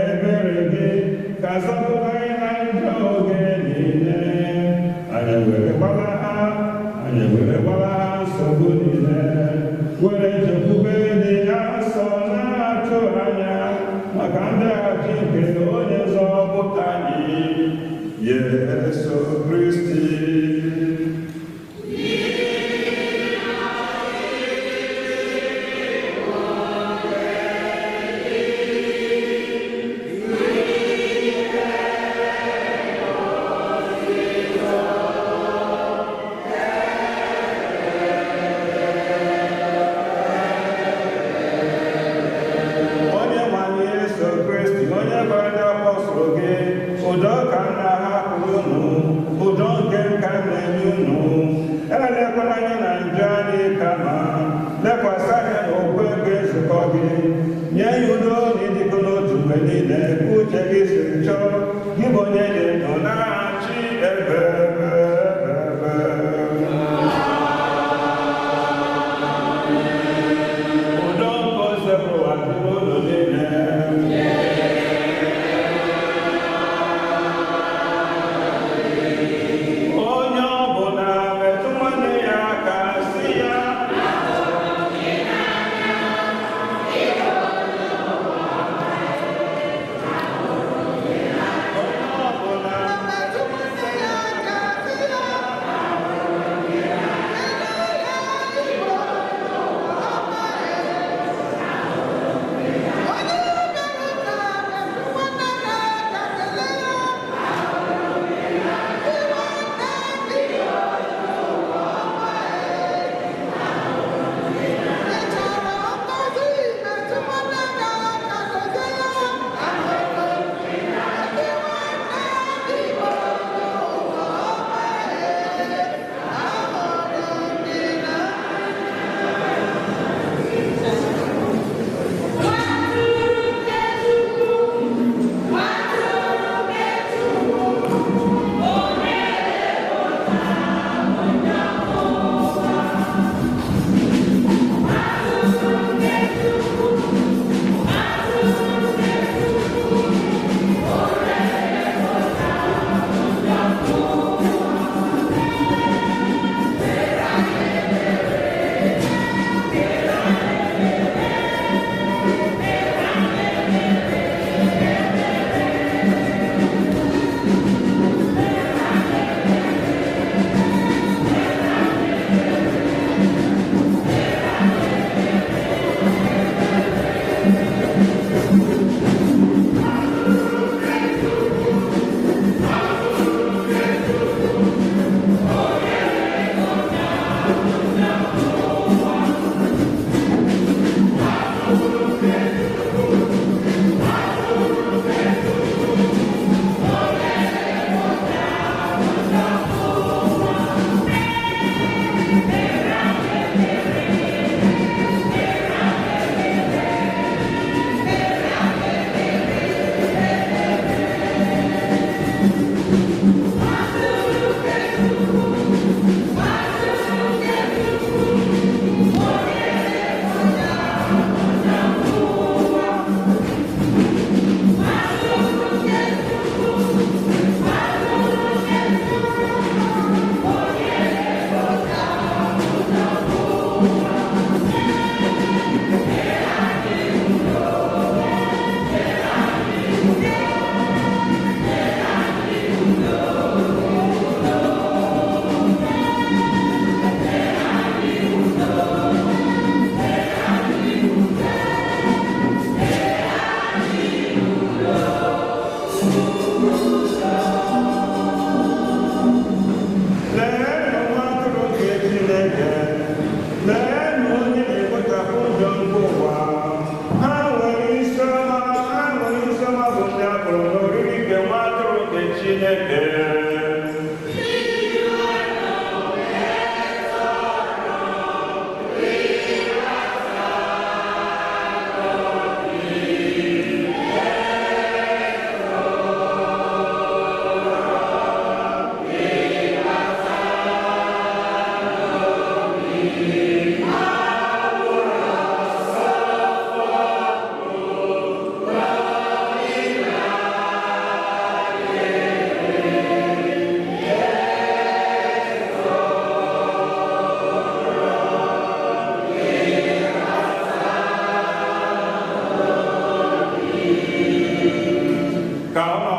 ebere gị ka zọpụta anyị na njọ oge niile. Anyị were gbalaha, anyị were gbalaha nsogbu niile. Were nchekwube dị asọ na-atụ anya maka ndaghachi nke onye nzọpụta anyị, Yesu Kristi. Onye nwe anyị Yesu Kristi, onye gwara ndị apọstụl gị, udo ka m na-ahapụrụ unu, udo nke m ka m na-enye unu. Elekwala anya na njọ anyị kama lekwasị anya n'okwukwe nke nzukọ gị. Nye ya udo na ịdịkọ n'otu mgbe niile ka uche gị siri chọọ, gị bụ onye dị ndụ na-achị ebe ebe ebe. Udo nke Osebụrụwa dịrị unu niile. Onye ọbụla metụ nwanne ya aka.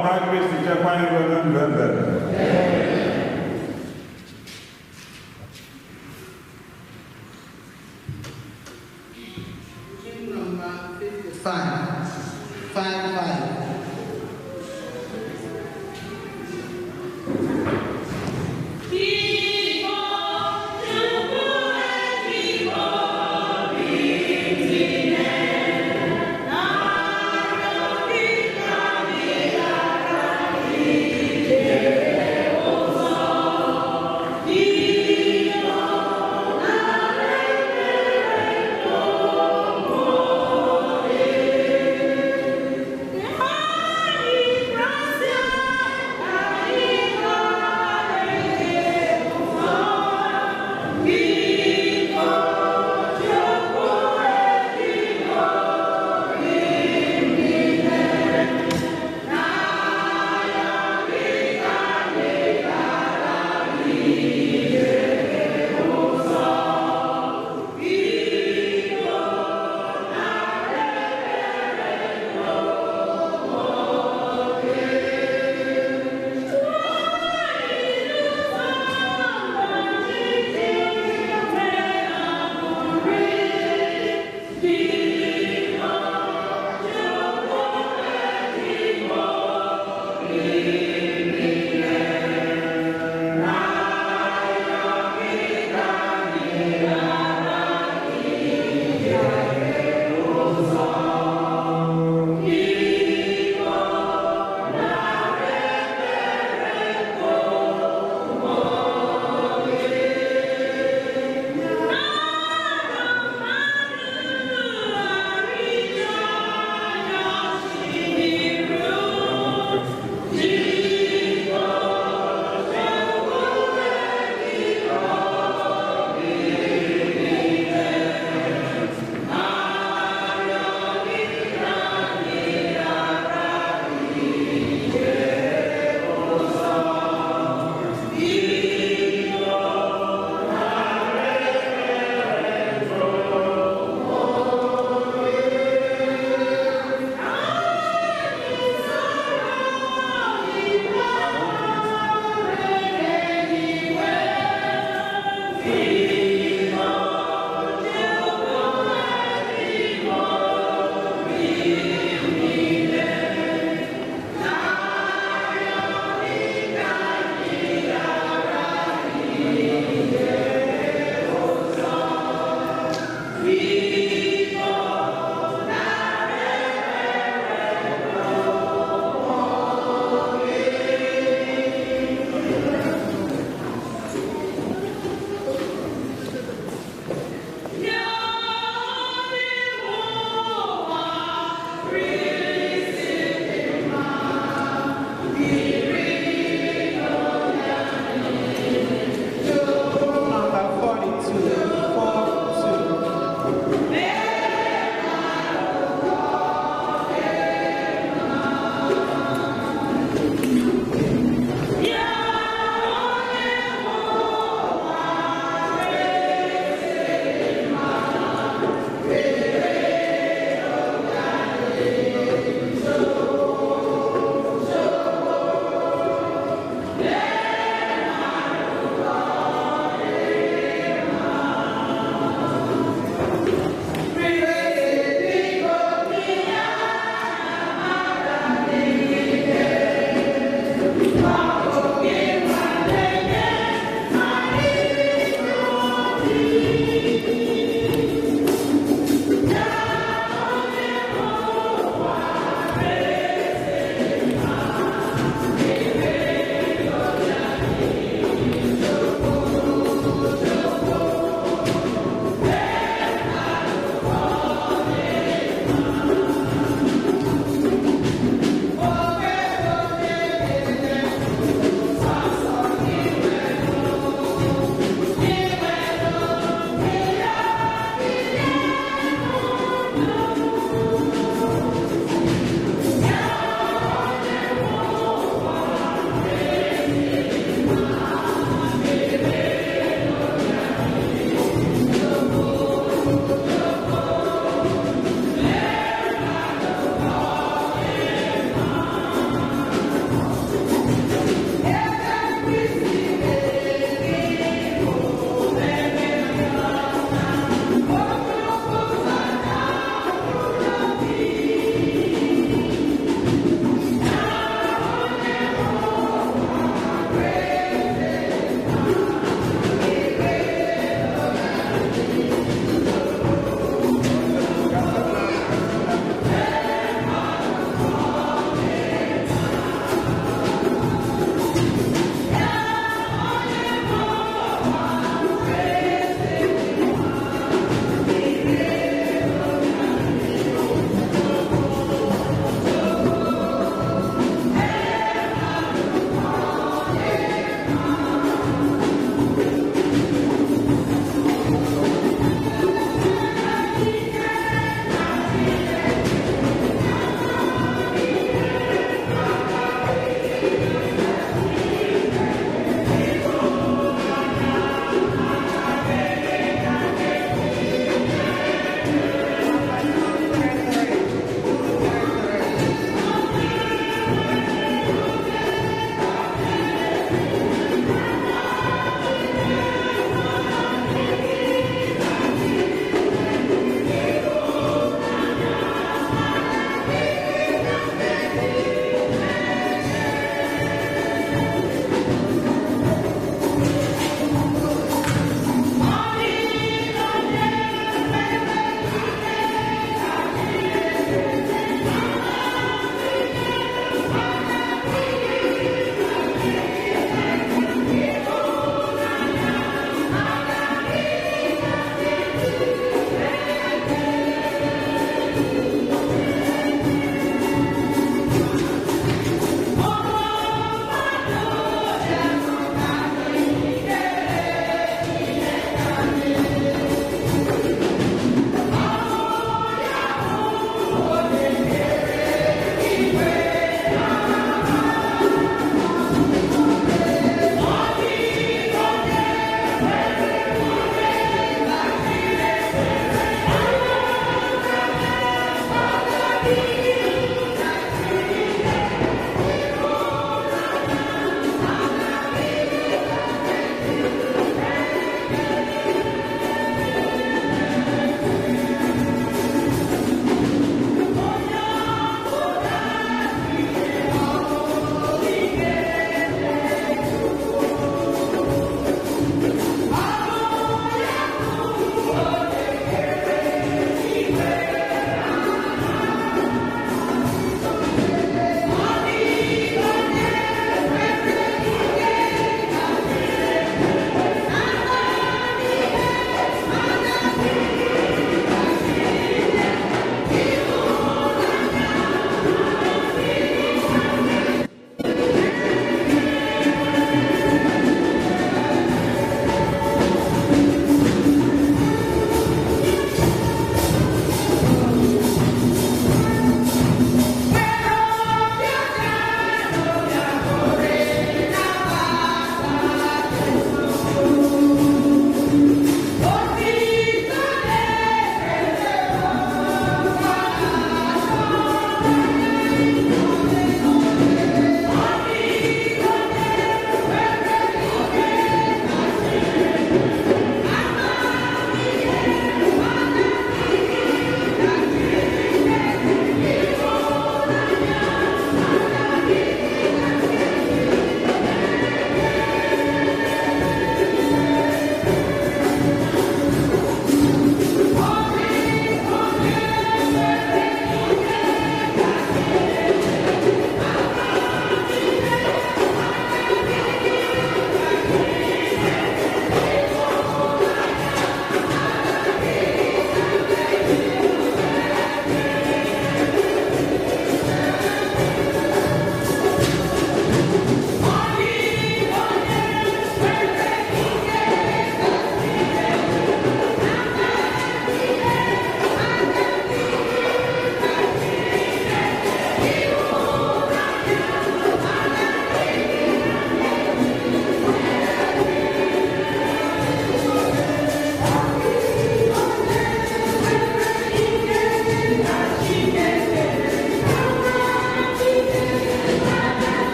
Ọbara Kristi chekwa anyị ruo na ndụ ebere. Hymn number 55, 55. Yeah.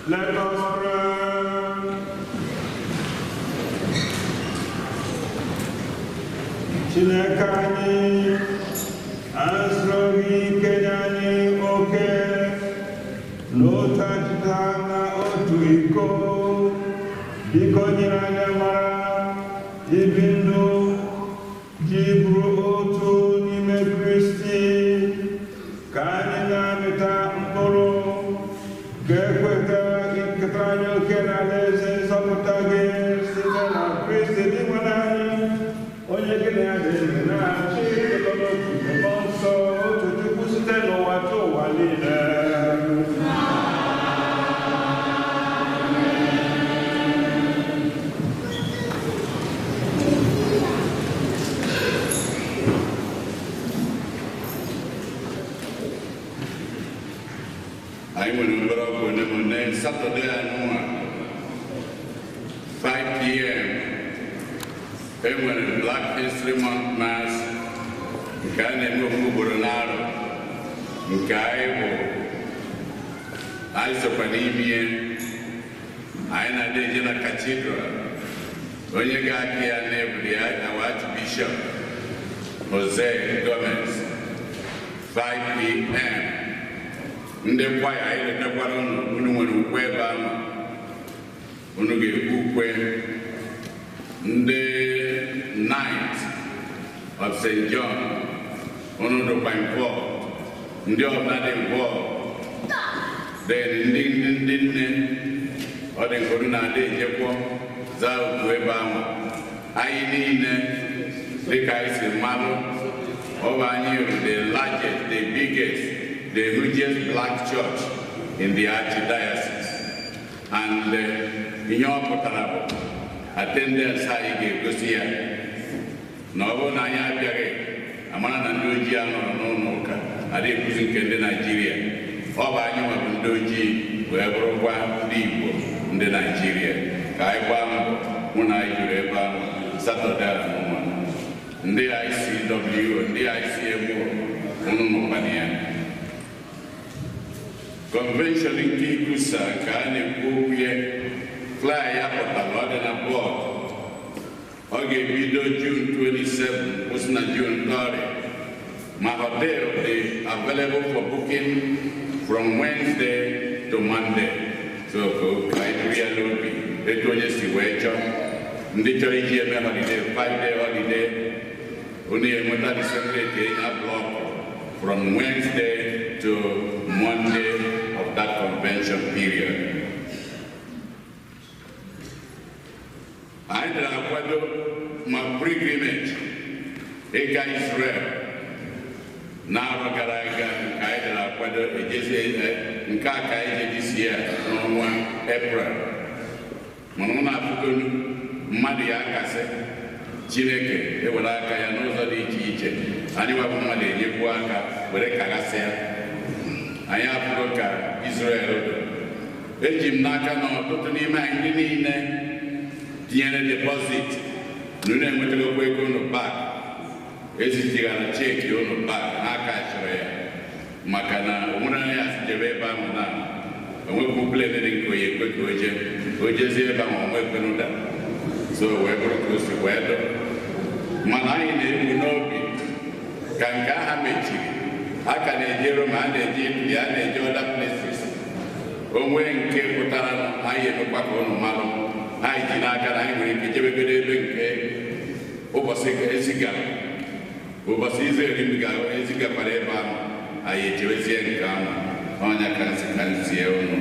Let us pray. Chineke anyị azụghị ike nye anyị oke n'otu achịcha na otu iko, biko nyere anyị mara ibi ndụ ji bụrụ otu n'ime Kristi, ka anyị na-amịta mkpụrụ ga-ekweta iketa anyị oke na alaeze nzọpụta gị site na Kristi Dinwenụ anyị, onye gị na ya dị ndụ na-achị ịnọ n'otu Mmụọ Nsọ, otu Chukwu site n'ụwa tụ ụwa niile. Anyị nwere obere ọkụ one ma one Satọde anụnwa 5 p.m. e nwere Black History Month Mass nke a na-eme ofu ugboro n'arọ, nke anyị bụ anyị sokwa n'ime ihe anyị na-adị eje na katidral. Onye ga-aka ya na-ebuli ya na Archbishop Jose Gomez, 5 p.m. Ndị kwaya anyị letakwara unu, unu nwere ukwe ebe ahụ, unu ga-ekwu ukwe. Ndị Knight of St. John, unu dịkwa involved, ndị ọbụla dị involved. Then ndị ndị nne, ọ dị nke unu na-adị ejekwa zaa oku ebe ahụ. Anyị niile, dịka anyị si mmadụ, ọ bụ anyị bụ the largest, the biggest, the hugest black church in the archdiocese. And ihe ọ pụtara bụ attendance anyị ga-egosi ya na ọ bụrụ na anyị abịaghị, amara na ndị ojii a nọrọ n'ụlọ ụka adịghị ekwuzi nke ndị Naijiria. Ọ bụ anyị nwebụ ndị ojii wee bụrụkwa ndị Igbo ndị Naijiria. Ka anyị gbaa mbọ hụ na anyị juru ebe ahụ Satọde a n'ụwa. Ndị ICWO, ndị ICMO, unu nọkwana ya. Convention nke ICCUSA nke a na-ekwu okwu ya, flyer ya pụtara, ọ dị na board. Ọ ga-ebido June 27, kwụsị na June 30. Ma hotel dị available for booking from Wednesday to Monday. So ka anyị buru ya n'obi etu onye si wee chọọ. Ndị chọrọ iji eme holiday, 5-day holiday, unu enweta the same rate enya block from Wednesday to Monday of that convention period. Anyị dara akwado ma pilgrimage ịga Israel n'arọ gara aga nke anyị dara akwado ejezi nke a ka anyị jejisi ya n'ọnwa April. Mana ọ na-afụgonu mmadụ ya akasị Chineke ewere aka ya n'ụzọ dị iche iche, anyị wabụ mmadụ enyekwu aka were kaghasịa. Anyị afụgo ka Israel dị. Eji m n'aka na ọtụtụ n'ime anyị ndị niile tinyere deposit na unu enwetagokwa ego unu back, ezijighara cheque unu back n'aka chọrọ ya, maka na onwere onye ya jebe ebe ahụ na onwekwu plane dị nke oyi ekwe ka oje ojezie ebe ahụ onwe ekwenuda. So wee bụrụ ka o si wee dụ. Mana anyị na-ebu n'obi ka nke aha mechiri, a ka na-eje Rome, a na-eje Italy, a na-eje other places. Onwe nke pụtara anyị emekwa ka unu malụ. Anyị ji n'aka na anyị nwere ike jebegodo ebe nke ụbọchị ezigara ụbọchị Israel ezigakwara ebe ahụ, anyị echebezie nke ahụ. Ọnya ka nsị ka nzie unu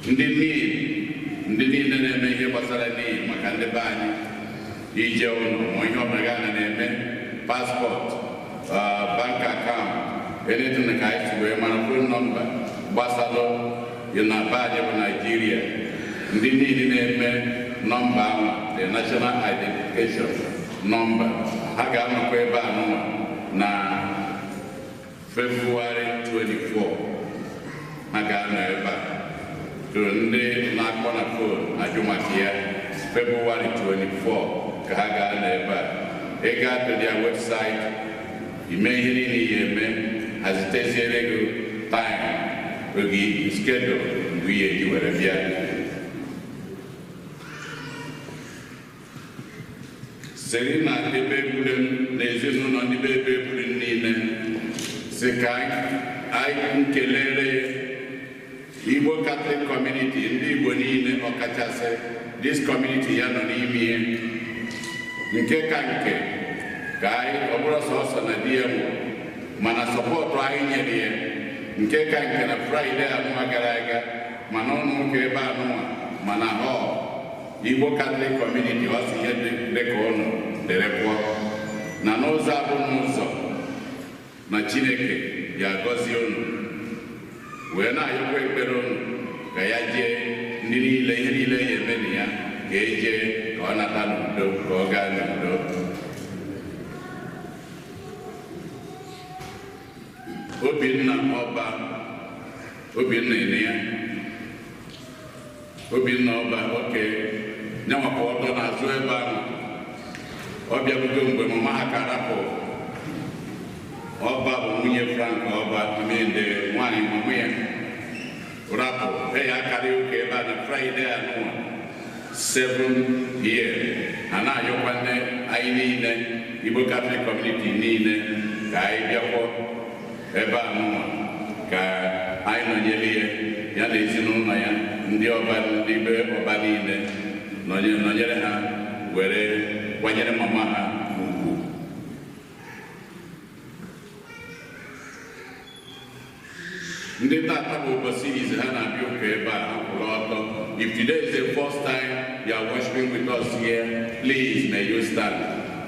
ndị niile na-eme ihe gbasara n'ihi maka ndị be anyị ije ụlọ ma ihe ọbụla ga na-eme passport, bank account, anything ka anyị si wee mara phone number gbasalụ na be anyị bụ Naijiria. Ndị niile na-eme nọmba ahụ, the national identification number, ha ga-anọkwa ebe a nụnwa na February 24. Ha ga-anọ ebe a. So ndị na-akpọ na phone ajụ maka ya, February 24 ka ha ga-anọ ebe a. Ị gaa to their website, ime ihe niile ya eme, haziteziere gị time oge schedule mgbe ihe eji were bịa. Siri na ndị be ebule na ezinụlọ ndị be ebe ebule niile si ka anyị kelere Igbo Catholic Community, ndị Igbo niile, ọkachasị this community ya nọ n'ime ihe nke ka nke ka anyị ọ bụrụ sọsọ na di ya nwụrụ, mana support anyị nyere ya nke ka nke na Fraịde anụnwa gara aga, mana ụlọ ụka ebe anụnwa, mana hall Igbo Catholic Community, ọ sị ihe dị ka ụnụ dere pụọ na n'ụzọ abụ n'ụzọ na Chineke ya agọzie unu, wee na-ayọkwa ekpere unu ka ya jee ndị niile ihe niile ya eme na ya ka e jee ka ọ nata n'udo, ka ọ gaa n'udo. Obinna Ọba, Obinna ene ya, Obinna Ọba, oke nyanwapụ ọtọ n'azụ ebe ahụ. Ọ bịabugo mgbe mama ha ka rapụ. Ọba bụ nwunye Frank Ọba, amende nwaanyị mama ya rapụ eya akarị ụka ebe a na Fraịde anụnwa 7 year. A na-ayọkwa nne anyị niile Igbo Catholic Community niile ka anyị bịakwọ ebe anụnwa Ka anyị nọnyere ya, ya na ezinụlọ ya, ndị ọba, ndị be ọba niile nọnyere ha were kwanyere mama ha ugwu. Ndị tata bụ ụbọchị izi ha na-abịa ụka ebe a, ha kwụrụ ọtọ. If today is the first time you are worshiping with us here, please may you stand.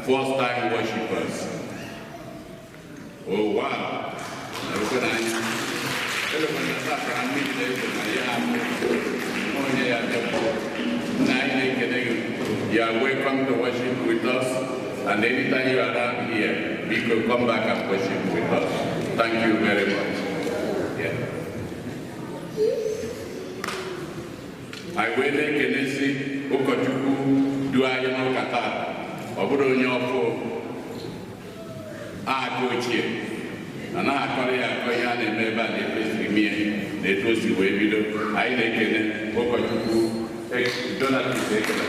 First time worshipers. Oh wow. N'anya elekwana tata na mmiri na-ezo na ya amụ onye ya bịa na anyị na-ekele gị. You are welcome to worship with us, and anytime you are around here, biko come back and worship with us. Thank you very much. Yeah. Anyị wee na-ekelezi ụkọchukwu du anyị n'ụka taa. Ọ bụrụ onye ọfụ aka ochie, anaghị akọrọ ya akọ ihe a na-eme ebe a na etu esiri mie na etu o si wee bido. Anyị na-ekele ụkọchukwu Donald Ekele.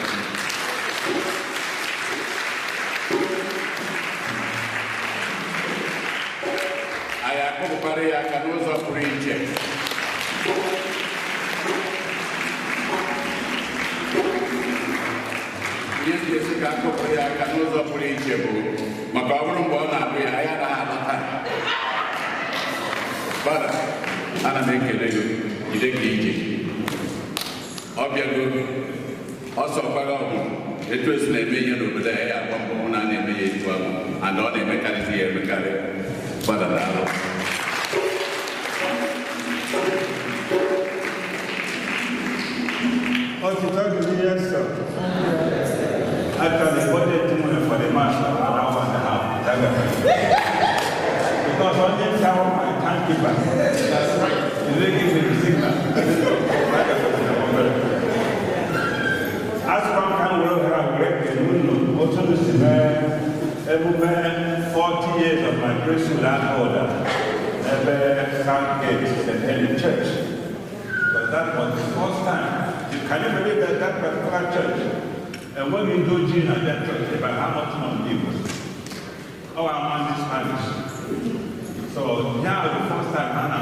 Anyị akpọpụkwara ya aka n'ụzọ pụrụ iche. Ihe ndị esi ka akpọpụrụ ya aka n'ụzọ pụrụ iche bụ maka ọ bụrụ mgbe ọ na-abụ ya, anyị anaghị alọta. Fada, ana m ekele gị, jide ka ije. Ọ bịago ọsọ gbaga ọgwụ etu esi na-eme ihe n'obodo a, ya agba mbọ hụ na a na-eme ya etu ahụ, and ọ na-emekarịsị ya emekarị. Fada, daalụ. Otito dịrị Jesu. Actually, budget money for the mass an hour and a half. Because on this hour, my timekeeper, he didn't give me the signal. As one can work around also emume 40 years of my priesthood and order, ebe Southgate St. Helen Church. But that was the first time. Can you believe that that particular church, and when we do Gene at that church, about how much money it was? Oh, I'm on the Spanish. So now the first time I'm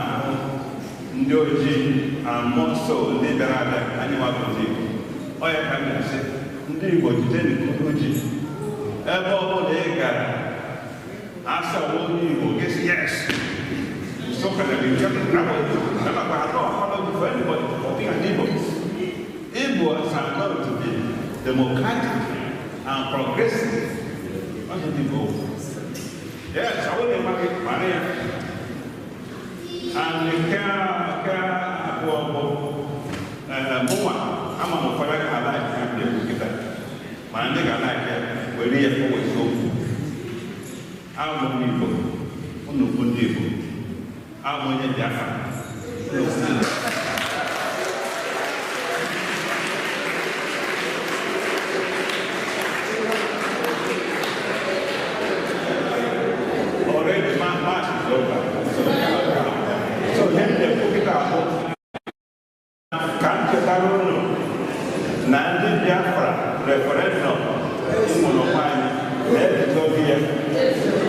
ndị ojii and more so ndị bịara abịa anyị nwabụ ndị Igbo. Ọ ya ka m na-asị ndị Igbo jide n'ikuku ji ebe ọ bụla ị gara asị ọwụ onye Igbo gị sị yes. So can I be apology for anybody for being an Igbo. Igbo are known to be democratic and progressive. Onye ndị Igbo. Yes, I wouldn't marry Maria. And nke abụọ bụ mụnwa ama m ụfọdụ ga alaik ha ndị egwu kịta, mana ndị ga alaik ya were ya fọwa eziokwu. Abụ m Igbo, unu bụ ndị Igbo. Abụ onye Biafra, unu bụ ndị Biafra. Already March is over. So then the book ka m chetara unu na ndị Biafra referendum ụmụ nwanyị na-ebidoghị ya.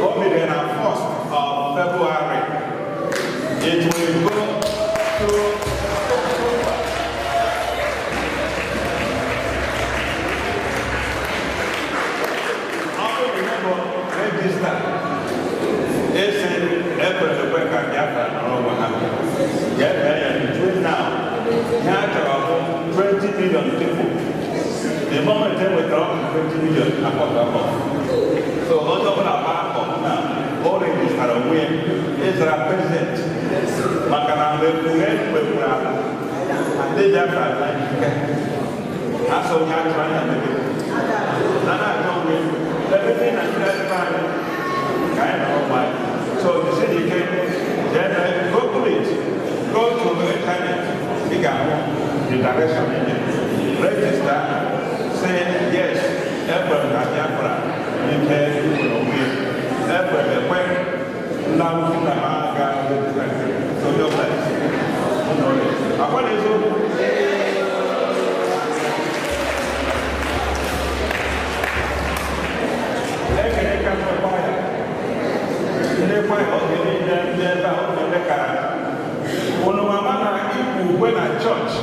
O bidoro na 1st of February. It will go to October. Ọ bụrụ na bụ register esi ekwere ekwe ka Biafra nọrọ onwe ha. Ya mee ya between now. Ihe a chọrọ bụ 20 million people. The moment e nwetara ọkụ 20 million akpọtọ akpọ. So onye ọbụla gba akọ na o registara onwe ya ịzara president maka na mgbe mgbe kwekwuru ala ndị Biafra na njike asọ onye achọrọ anya mebe na na-achọ onwe ebe ndị Naijiria dịbe anyị ka anyị nọrọ onwe anyị. So jisi n'ike jee mee Google it, go to the internet, ị ga-ahụ the direction in it. Register, say yes, ekwere na Biafra ike nwere onwe ya. Ekwere ekwe ndị awụsa na ha aga register. So onye ọbụla jisi ụlọ ọrụ. Akwa na eziokwu. Ekele ka ndị kwaya. Ndị kwaya oge niile ndị ebe a oge ndị kara na chọọchị,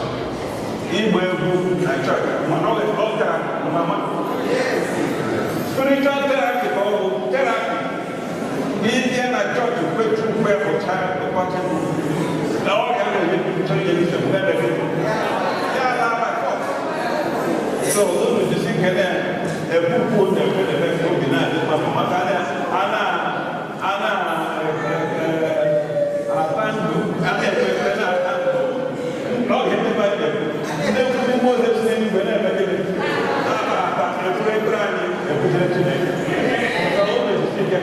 ịgba egwu na chọọchị, mana ọ gara mama. Spiritual therapy ka ọ bụ therapy. Ịbịa na chọọchị kwetu ukwe pụcha ụbọchị na ọrịa na-enye chọrọ inye nsogbu n'ebe gị. Ya lara kọt. So unu jisi ike na-ekwukwu na-ekwe na-eme ka obi na-adị mma maka a na a na ata ndụ a na-ekpe ekpere na-ata ndụ n'oge ndị mmadụ ndị nkuzi Mozis n'eluigwe na-eme gịnị na-ata ata ekwuru ekpere anyị ekwuchere Chineke. So unu jisi ike.